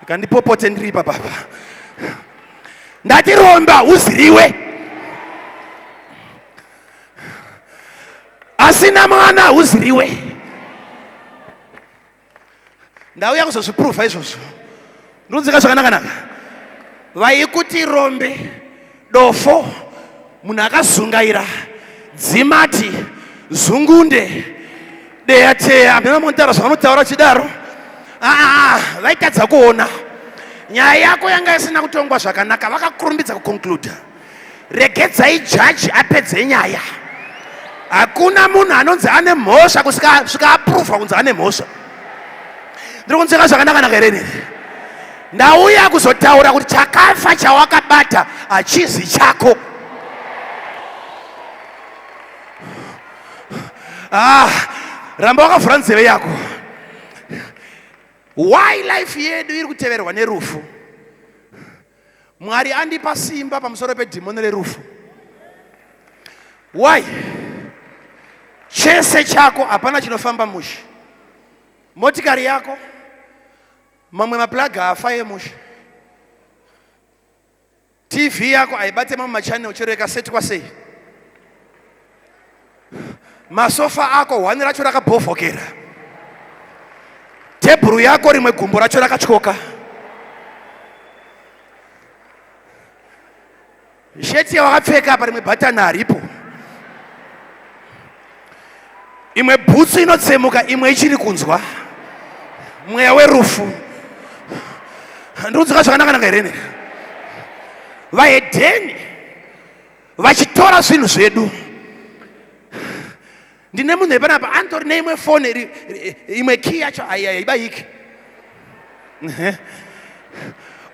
Kandipopote ndiri ipapa. Ndati romba huziriwe, asina mwana huziriwe. Ndauya kuzozvipruvha izvozvo. Ndunzika zvakanaka-naka. Vaikuti rombe, dofo, munhu akazungaira, dzimati, zungunde, deya teya, hameno vanotaura zvavanotaura chidaro. Aa, vaitadza kuona nyaya yako yanga isina kutongwa zvakanaka, vakakurumbidza kuconcluda. Regedzai jaji apedze nyaya. Hakuna munhu anonzi ane mhosva kusvika svika apruvha kunzi ane mhosva. Ndiri kunzwika zvakanaka-naka here inini? Ndauya kuzotaura kuti chakafa chawakabata hachizi chako. Ah, ramba wakavhura nzeve yako. Why life yedu iri kuteverwa nerufu? Mwari andipa simba pamusoro pedhimoni rerufu. Why? Chese chako hapana chinofamba mushe. Motikari yako, mamwe maplug haafaye mushe. TV yako haibate mamwe machannel chero ikasetwa sei. Masofa ako hwani racho rakabhovhokera. Tebhuru yako rimwe gumbo racho rakatyoka. Sheti yawakapfeka apa rimwe bhatani haripo. Imwe bhutsu inotsemuka, imwe ichiri kunzwa mweya werufu. Ndikudzika zvakanaka-naka here? Vahedheni vachitora zvinhu zvedu. Ndine munhu epanapa anotori neimwe foni, imwe key yacho haibayiki.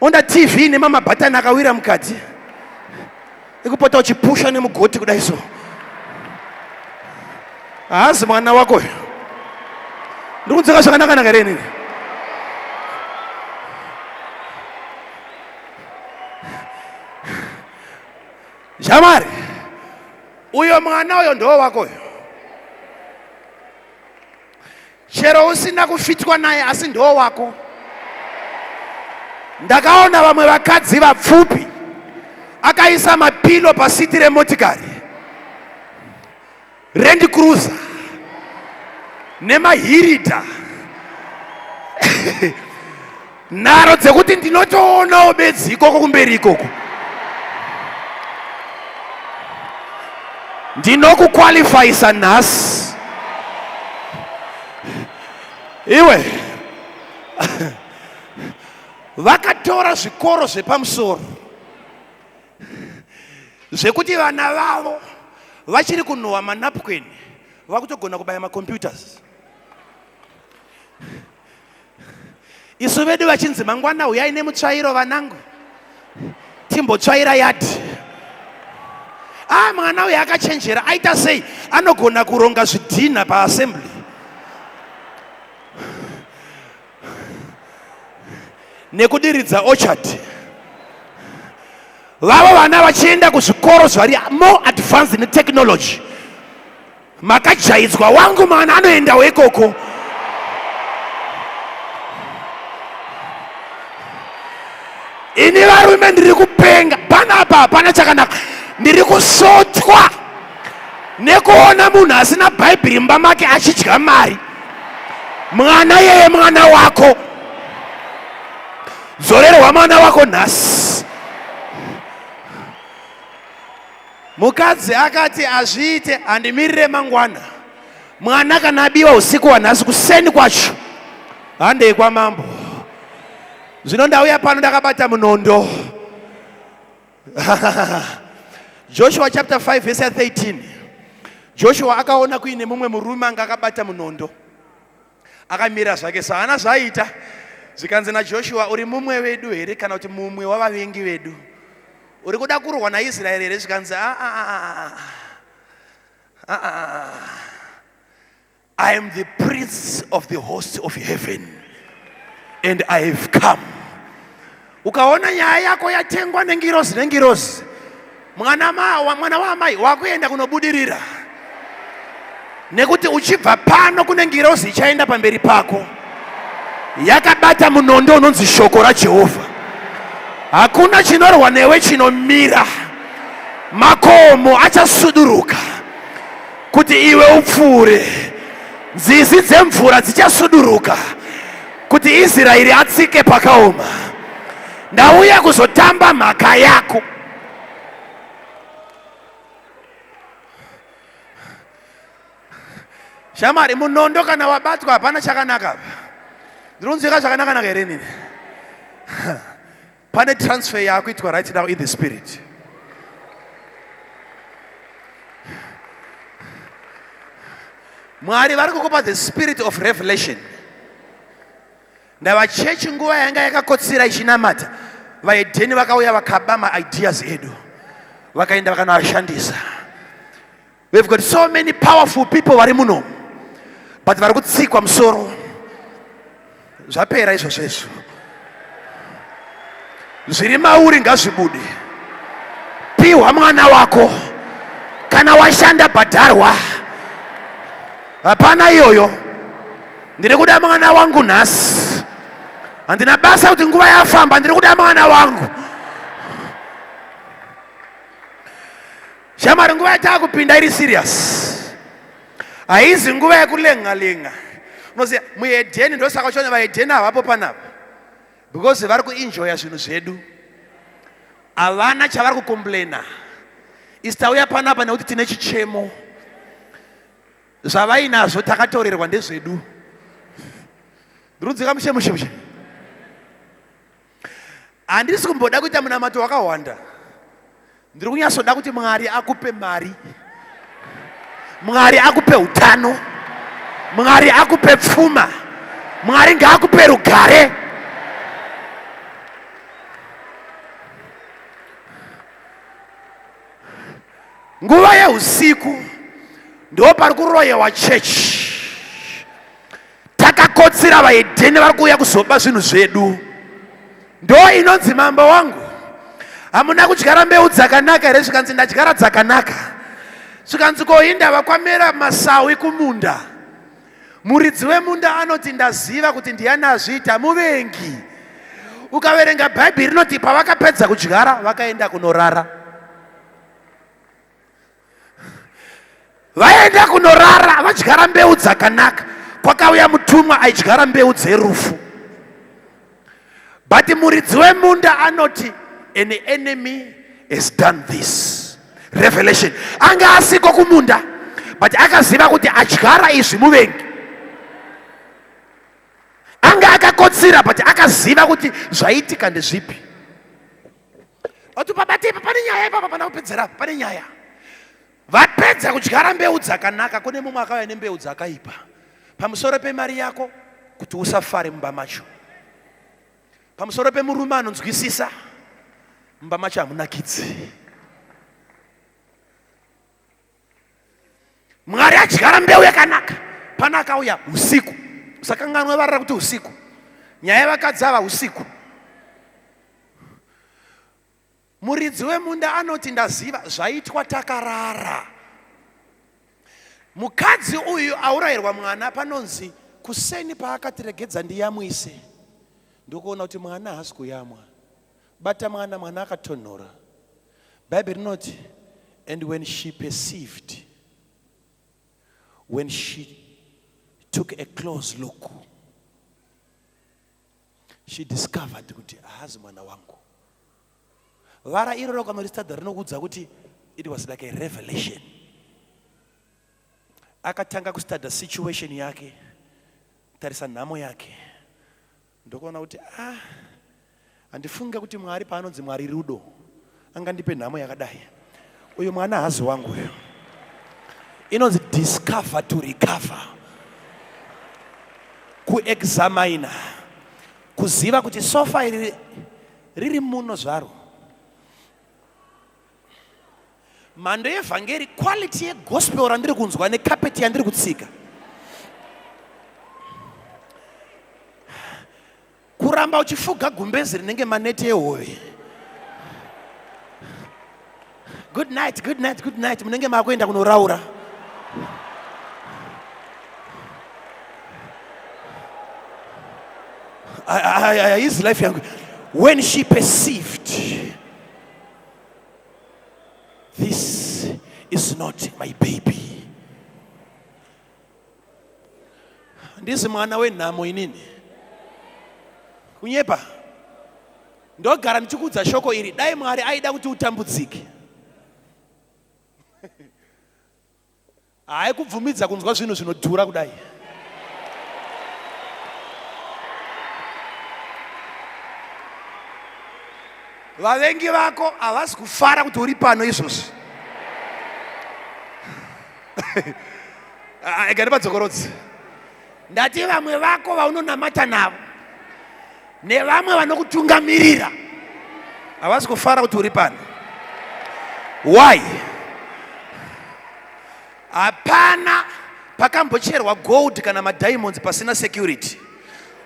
Onda TV nemamabhatani akawira mukati, ikupota uchipusha nemugoti kudai so. Haazi mwana wako uyu. Ndikudzika zvakanaka-naka here inini? Shamwari, uyo mwana uyo ndo wako uyo. Chero usina kufitwa naye asi ndo wako. Ndakaona vamwe vakadzi vapfupi akaisa mapilo pasiti remotikari Land Cruiser nemahirida nharo dzekuti ndinotoonawo bedzi ikoko kumberi ikoko. Ndinokukwalifayisa nhasi iwe. Vakatora zvikoro zvepamusoro zvekuti vana vavo vachiri kunhuhwa manapukeni vakutogona kubaya macomputers. Isu vedu vachinzi mangwana huyai nemutsvairo vanangu timbotsvaira yadhi. Ah, mwana uyu akachenjera, aita sei? Anogona kuronga zvidhinha paassembly nekudiridza orchard. Vavo vana vachienda kuzvikoro zvari more advanced netechnology. Makajaidzwa, wangu mwana anoendawo ikoko. Ini varume ndiri kupenga panapa, hapana chakanaka. Ndiri kusotwa nekuona munhu asina bhaibheri mumba make achidya mari. Mwana yeye mwana wako, dzorerwa mwana wako nhasi. Mukadzi akati azviite, handimirire mangwana. Mwana kana abiwa usiku wanhasi, kuseni kwacho handei kwamambo. Zvino ndauya pano ndakabata munondo. Joshua chapter 5 verse 13. Joshua akaona kuine mumwe murume anga akabata munondo. Akamira zvake saana zvaaita. Zvikanzi naJoshua, uri mumwe wedu here kana kuti mumwe wavavengi vedu? Uri kuda kurwa naIsraeri here? Zvikanzi, ah, ah, ah, ah, ah, ah. I am the prince of the host of heaven and I have come. Ukaona nyaya yako yatengwa nengirozi nengirozi, mwana ma, mwana waamai wakuenda kunobudirira nekuti uchibva pano kune ngirozi ichaenda pamberi pako yakabata munondo unonzi shoko raJehovha. Hakuna chinorwa newe chinomira, makomo achasuduruka kuti iwe upfuure, nzizi dzemvura dzichasuduruka kuti Israeri atsike pakaoma. Ndauya kuzotamba mhaka yako. Shamari, munondo kana wabatwa hapana chakanaka. Ndinonzwika zvakanaka here inini? Pane transfer yakuitwa right now in the spirit. Mwari vari kukupa the spirit of revelation. Ndava chechi nguva yanga yakakotsira ichinamata, vaedheni vakauya vakaba maideas edu, vakaenda vakanoashandisa. We've got so many powerful people vari muno, but vari kutsikwa musoro. Zvapera izvozvo izvo. Zviri mauri ngazvibude. Pihwa mwana wako. Kana washanda bhadharwa. Hapana iyoyo. Ndiri kuda mwana wangu nhasi. Handina basa kuti nguva yafamba, ndiri kuda mwana wangu. Shamwari, nguva yatakupinda iri serious. Haizi nguva yekulenga lenga. Unoziva muEdheni, ndosaka uchiona vaEdheni havapo panapa because vari kuenjoya zvinhu zvedu, havana chavari kucomplaina. Isi tauya panapa nekuti tine chichemo, zvavainazvo takatorerwa ndezvedu. Ndirikunzwika mushe mushe mushe. Handisi kumboda kuita munamato wakawanda. Ndiri kunyatsoda kuti Mwari akupe mari, Mwari akupe utano, Mwari akupe pfuma, Mwari ngaakupe rugare. Nguva yeusiku ndo pari kuroyewa chechi. Takakotsira vaHedheni vari kuuya kuzoba zvinhu zvedu. Ndo inonzi mambo wangu, hamuna kudyara mbeu dzakanaka here? Zvikanzi ndadyara dzakanaka. Zvikanzi ko indava kwamera masawi kumunda? Muridzi wemunda anoti ndaziva kuti ndiani azviita, muvengi. Ukaverenga Bhaibheri rinoti pavakapedza kudyara vakaenda kunorara. Vaenda kunorara vadyara mbeu dzakanaka, kwakauya mutumwa aidyara mbeu dzerufu. But muridzi wemunda anoti an enemy has done this. Revelation. Anga asiko kumunda, but akaziva kuti adyara izvi muvengi. Anga akakotsira, but akaziva kuti zvaitika ndezvipi. Vati pabate ipa pane nyaya ipapa, pana kupedzera pane nyaya. Vapedza kudyara mbeu dzakanaka, kune mumwe akauya nembeu dzakaipa pamusoro pemari yako kuti usafare mumba macho, pamusoro pemurume anonzwisisa mumba macho hamunakidzi. Mwari adyara mbeu yakanaka, pana akauya usiku. Usakanganwe varara kuti usiku, nyaya yevakadzi ava usiku. Muridzi wemunda anoti ndaziva zvaitwa takarara. Mukadzi uyu aurayirwa mwana, panonzi kuseni paakati regedza ndiyamwise, ndokuona kuti mwana haasi kuyamwa. Bata mwana, mwana akatonhora. Bhaibheri rinoti and when she perceived, when she took a close look, she discovered kuti haazi mwana wangu. Vara iroro ukanoristadha rinokuudza kuti it was like a revelation. Akatanga kustadha situation yake, tarisa nhamo yake, ndokuona kuti ah, handifunge kuti Mwari paanonzi Mwari rudo angandipe nhamo yakadai. Uyu mwana hazi wangu uyu. Inonzi discover to recover. Kuexamina, kuziva kuti sofa iri riri muno zvaro. Mhando yevhangeri, quality yegospel randiri kunzwa nekapeti yandiri kutsika. Kuramba uchifuga gumbezi rinenge maneti ehove. Good night, good night, good night. Munenge makuenda kunoraura. His life yangu. When she perceived this is not my baby. Handisi mwana wenhamo inini. Kunyepa. Ndogara ndichikuudza shoko iri, dai Mwari aida kuti utambudzike. Haaikubvumidza kunzwa zvinhu zvinodhura kudai. Vavengi vako havasi kufara kuti uri pano izvozvi. Ega ndipadzokorodzi. Ndati vamwe vako vaunonamata navo nevamwe vanokutungamirira havasi kufara kuti uri pano. Why? Hapana pakambocherwa gold kana madiamonds pasina security.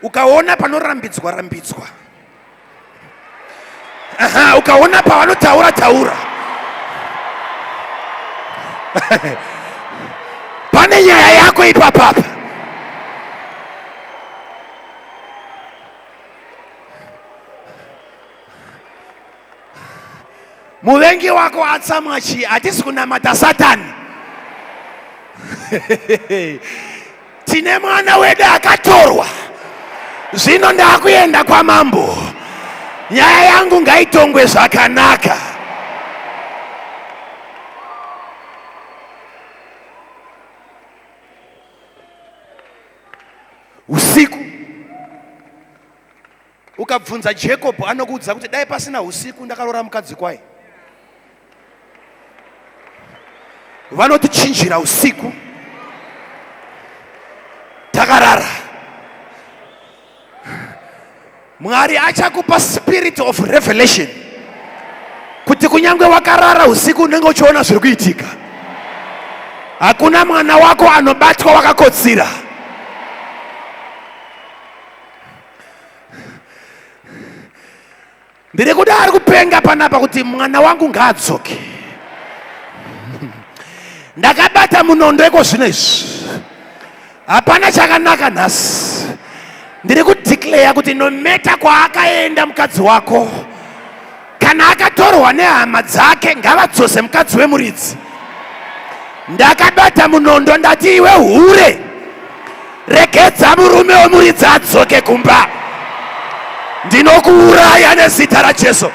Ukaona panorambidzwa rambidzwa. Aha, ukaona pavanotaura taura pane nyaya yako ipapapa. Muvengi wako atsamwa chii? Hatisi kunamata Satani. Tine mwana wedu akatorwa, zvino ndakuenda kwamambo. Nyaya yangu ngaitongwe zvakanaka. Usiku ukabvunza Jacob anokuudza kuti dai pasina usiku ndakaroora mukadzi kwaye. Vanotichinjira usiku takarara. Mwari achakupa spirit of revelation kuti kunyange wakarara usiku unenge uchiona zviri kuitika. Hakuna mwana wako anobatwa wakakotsira. Ndiri kuda ari kupenga panapa kuti mwana wangu ngaadzoke. Ndakabata munondo iko zvino izvi. Hapana chakanaka nhasi. Ndiri kudeclare kuti nometa kwaakaenda mukadzi wako, kana akatorwa nehama dzake ngavadzose mukadzi wemuridzi. Ndakabata munondo ndati iwe hure, regedza murume wemuridzi adzoke kumba. Ndinokuuraya nezita raJesu.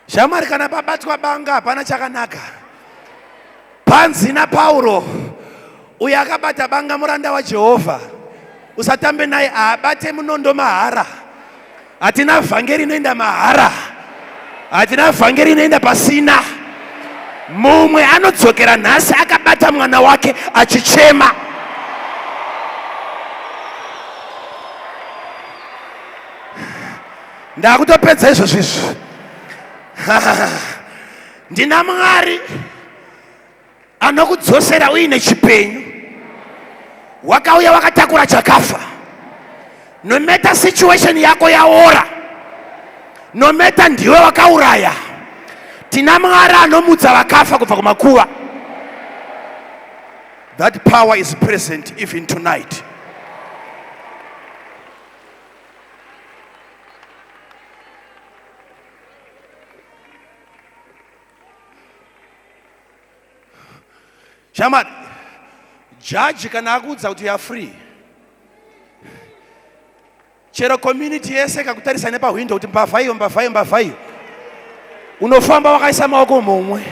Shamwari, kana pabatwa banga hapana chakanaka. Panzi naPauro, uyo akabata banga muranda waJehovha, usatambe naye, haabate munondo mahara. Hatina vhangeri inoenda mahara, hatina vhangeri inoenda pasina. Mumwe anodzokera nhasi akabata mwana wake achichema. Ndakutopedza izvozvo izvi. Ndina Mwari anokudzosera uine chipenyu. Wakauya wakatakura chakafa. No matter situation yako yaora, no matter ndiwe wakauraya, tina Mwari anomutsa vakafa kubva kumakuva. That power is present even tonight. Shamwari, judge kana akuudza kuti you are free, chero community yese ikakutarisa nepahwindo kuti mbavha iyo, mbavha iyo, mbavha iyo, unofamba wakaisa maoko mumwe.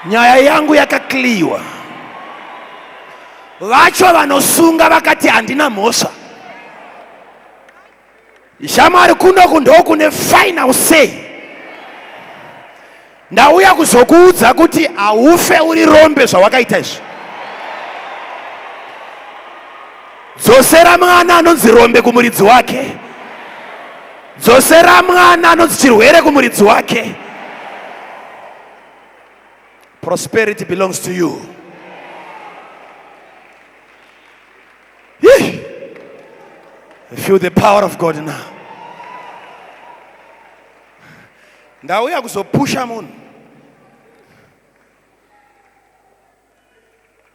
Nyaya yangu yakakliwa. Vacho vanosunga vakati handina mhosva. Shamwari kunoku ndokune final say. Ndauya kuzokuudza kuti haufe uri rombe zvawakaita izvi. Dzosera mwana anonzi rombe kumuridzi wake. Dzosera mwana anonzi chirwere kumuridzi wake. Prosperity belongs to you. Yee. I feel the power of God now. Ndauya kuzopusha munhu.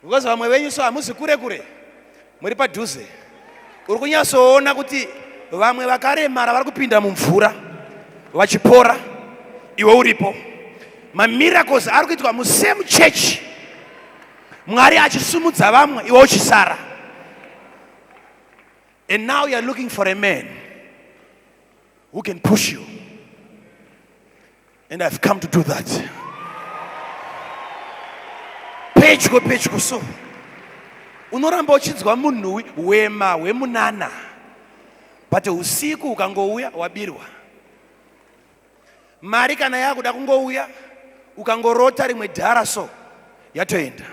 Because vamwe venyu so hamuzi kure kure. Muri padhuze. Uri kunyatsoona kuti vamwe vakaremara vari kupinda mumvura vachipora iwe uripo. Mamiracles ari kuitwa musame church. Mwari achisumudza vamwe iwe uchisara. And now you are looking for a man who can push you. And I've come to do that. Pedyo pedyo so. Unoramba uchinzwa munhuwi hwema hwemunana. But usiku ukangouya wabirwa. Mari kana yakuda kungouya ukangorota rimwe dhara so yatoenda.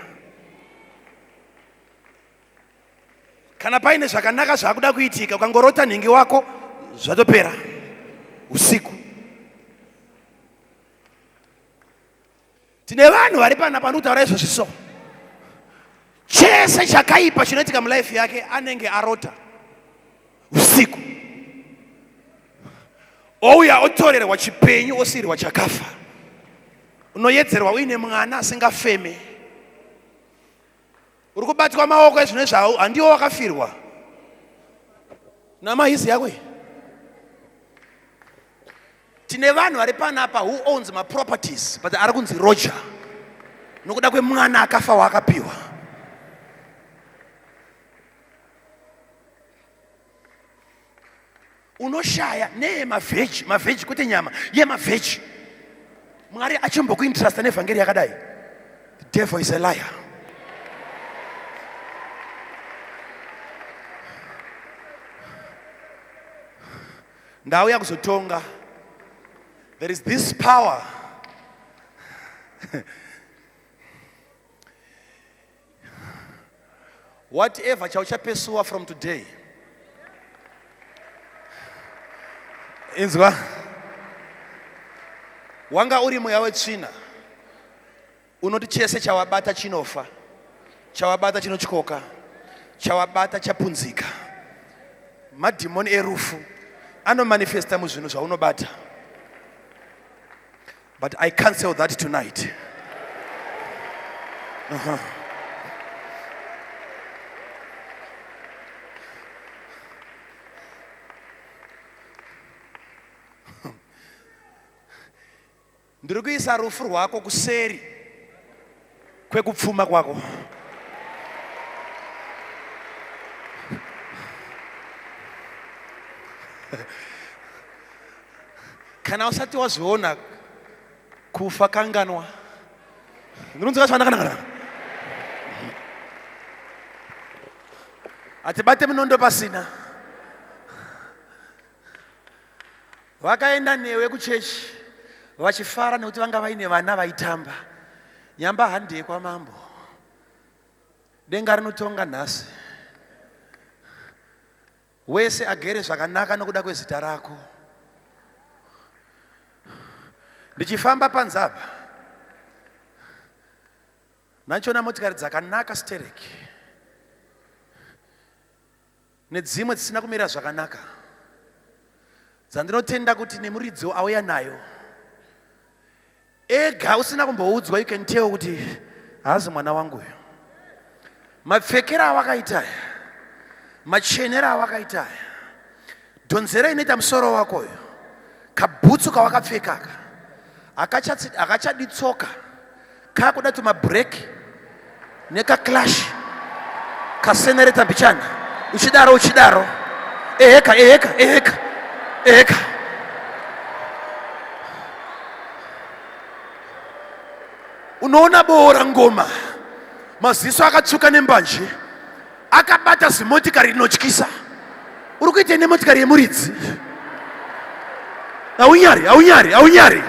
Kana paine zvakanaka zvakuda kuitika ukangorota nhingi wako zvatopera usiku. Tine vanhu vari panapa ndikutaura izvozvi so chese chakaipa chinoitika mulife yake anenge arota usiku ouya otorerwa chipenyu osiirwa chakafa. Unoyedzerwa uine mwana asingafeme, uri kubatwa maoko ezvino izvi handiwo wakafirwa namahizi yako iyi. Tine vanhu vari panapa who owns maproperties but ari kunzi Roger nokuda kwemwana akafa waakapiwa. Unoshaya neyemavheji, mavheji kwete nyama, yemavheji. Mwari achimbokuintrasta nevhangeri yakadai. The devil is a liar. Ndauya kuzotonga. There is this power. Whatever chauchapesuwa from today. Inzwa. Wanga uri mweya wetsvina. Unoti chese chawabata chinofa. Chawabata chinotyoka. Chawabata chapunzika. Madhimoni erufu anomanifesta muzvinhu zvaunobata. But I cancel that tonight. Ndiri kuisa rufu rwako kuseri kwekupfuma kwako. Kana usati wazviona kufa kanganwa. Ndinonzwa zvakanaka. Hatibate munondo pasina. Vakaenda newe kuchechi vachifara nekuti vanga vaine vana vaitamba. Nyamba handei kwamambo. Denga rinotonga nhasi. Wese agere zvakanaka nokuda kwezita rako. Ndichifamba panze apa ndachiona motikari dzakanaka stereki nedzimwe dzisina kumira zvakanaka dzandinotenda kuti nemuridzi auya nayo ega usina kumboudzwa, you can tell kuti haazi mwana wangu uyu. Mapfekero awakaita aya, machenero awakaita aya, dhonzero inoita musoro wako uyu, kabhutsu kawakapfeka aka hakachadi tsoka, kakuda tumabreak nekaclash kasenereta mbichana, uchidaro uchidaro, eheka eheka eheka eheka. Unoona boora ngoma, maziso akatsvuka nembanje, akabata zimotikari rinotyisa. Uri kuitei nemotikari yemuridzi? Haunyari, haunyari, haunyari.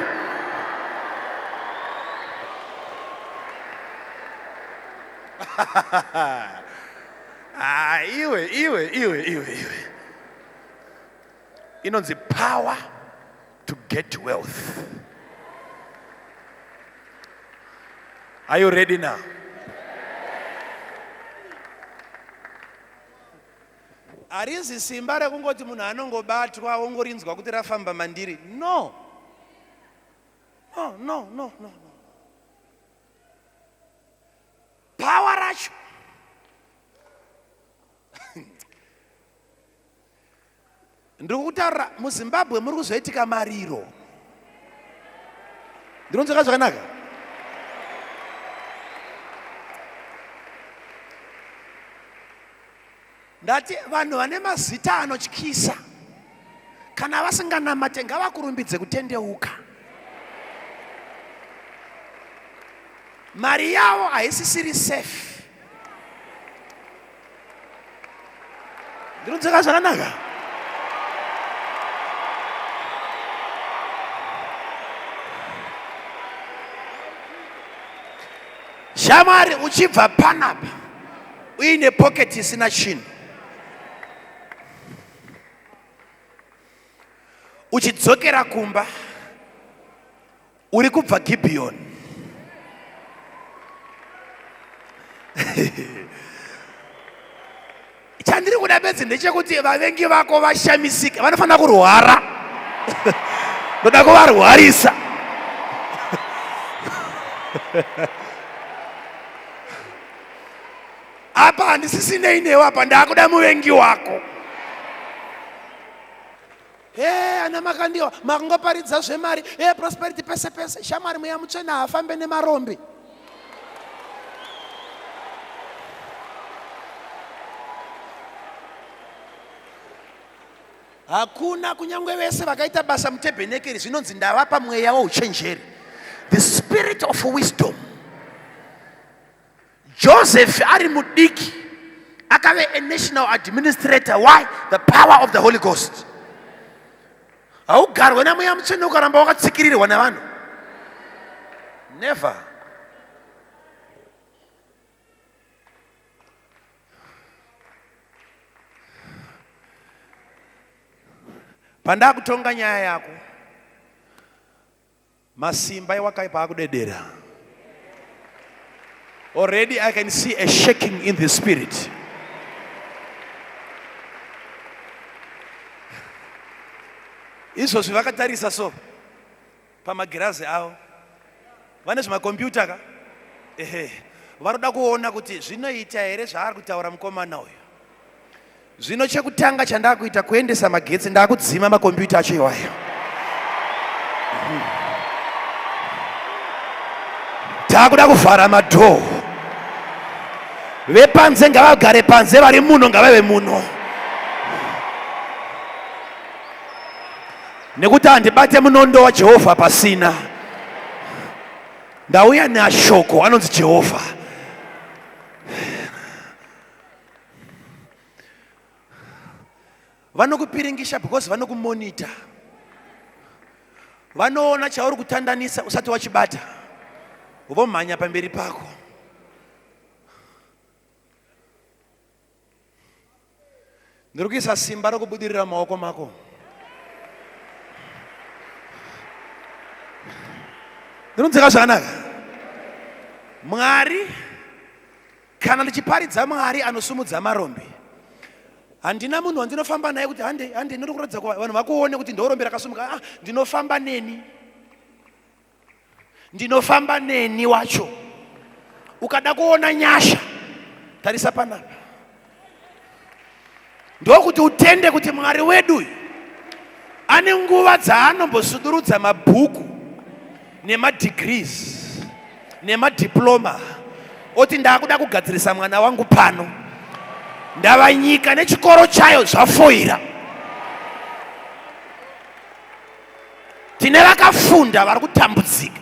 Ah, iwe, iwe, iwe, iwe, iwe. Inonzi power to get wealth. Are you ready now? Harizi simba rekungoti munhu anongobatwa wongorinzwa kuti rafamba mandiri. No. No, no, no, no. Power racho. Ndiri kutaura muZimbabwe muri kuzoitika mariro. Ndinonzweka zvakanaka? Ndati vanhu vane mazita anotyisa kana vasinganamate ngavakurumbidze kutendeuka. Mari yavo haisisiri safe. Ndinonzweka zvakanaka? Shamwari, uchibva panapa uine pocket isina chinhu, uchidzokera kumba uri kubva Gibhiyoni. Chandiri kuda bedzi ndechekuti vavengi vako vashamisike, vanofanira kurwara. Ndoda kuvarwarisa. Apa handisisinei newe apa, ndakuda muvengi wako. Hey, ana Makandiwa makungoparidza zvemari. Hey, prosperity pese pese. Shamwari, mweya mutsvene haafambe nemarombe. Hakuna kunyange vese vakaita basa mutebhenekeri zvinonzi ndavapa mweya wouchenjeri, the spirit of wisdom. Joseph ari mudiki akave a national administrator. Why? The power of the Holy Ghost. Haugarwe namweya mutsvene ukaramba wakatsikirirwa nevanhu. Never. Pandakutonga nyaya yako, masimba ewakaipa akudedera. Already I can see a shaking in the spirit. Izvozvi vakatarisa so pamagirazi avo vane zvimakombiyuta ka, ehe, vanoda kuona kuti zvinoita here zvaari kutaura mukomana uyu. Zvino chekutanga chandakuita kuendesa magetsi, ndakudzima makombiyuta acho iwayo. Takuda kuvhara madhoo. Vepanze ngavagare panze, vari muno ngavave muno, nekuti handibate munondo waJehovha pasina. Ndauya neashoko anonzi Jehovha. Vanokupiringisha because vanokumonita, vanoona chauri kutandanisa usati wachibata, vomhanya pamberi pako. Ndiri kuisa simba rokubudirira mumaoko mako. Ndinonzwika zvakanaka? Mwari, kana ndichiparidza Mwari anosumudza marombe, handina munhu wandinofamba naye kuti hande hande ndiri kuratidza vanhu vakuone kuti ndorombe rakasumuka. Ah, ndinofamba neni, ndinofamba neni wacho. Ukada kuona nyasha, tarisa panapa, ndokuti utende kuti Mwari wedu uyu ane nguva dzaanombosudurudza mabhuku nemadegrees nemadiploma, oti ndakuda kugadzirisa mwana wangu pano, ndava nyika nechikoro chayo zvafoira. Tine vakafunda vari kutambudzika,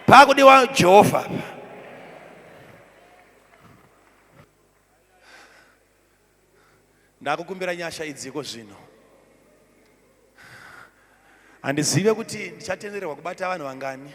pakudiwa Jehovha. Ndakukumbira nyasha idziko zvino. Handizive kuti ndichatendererwa kubata vanhu vangani.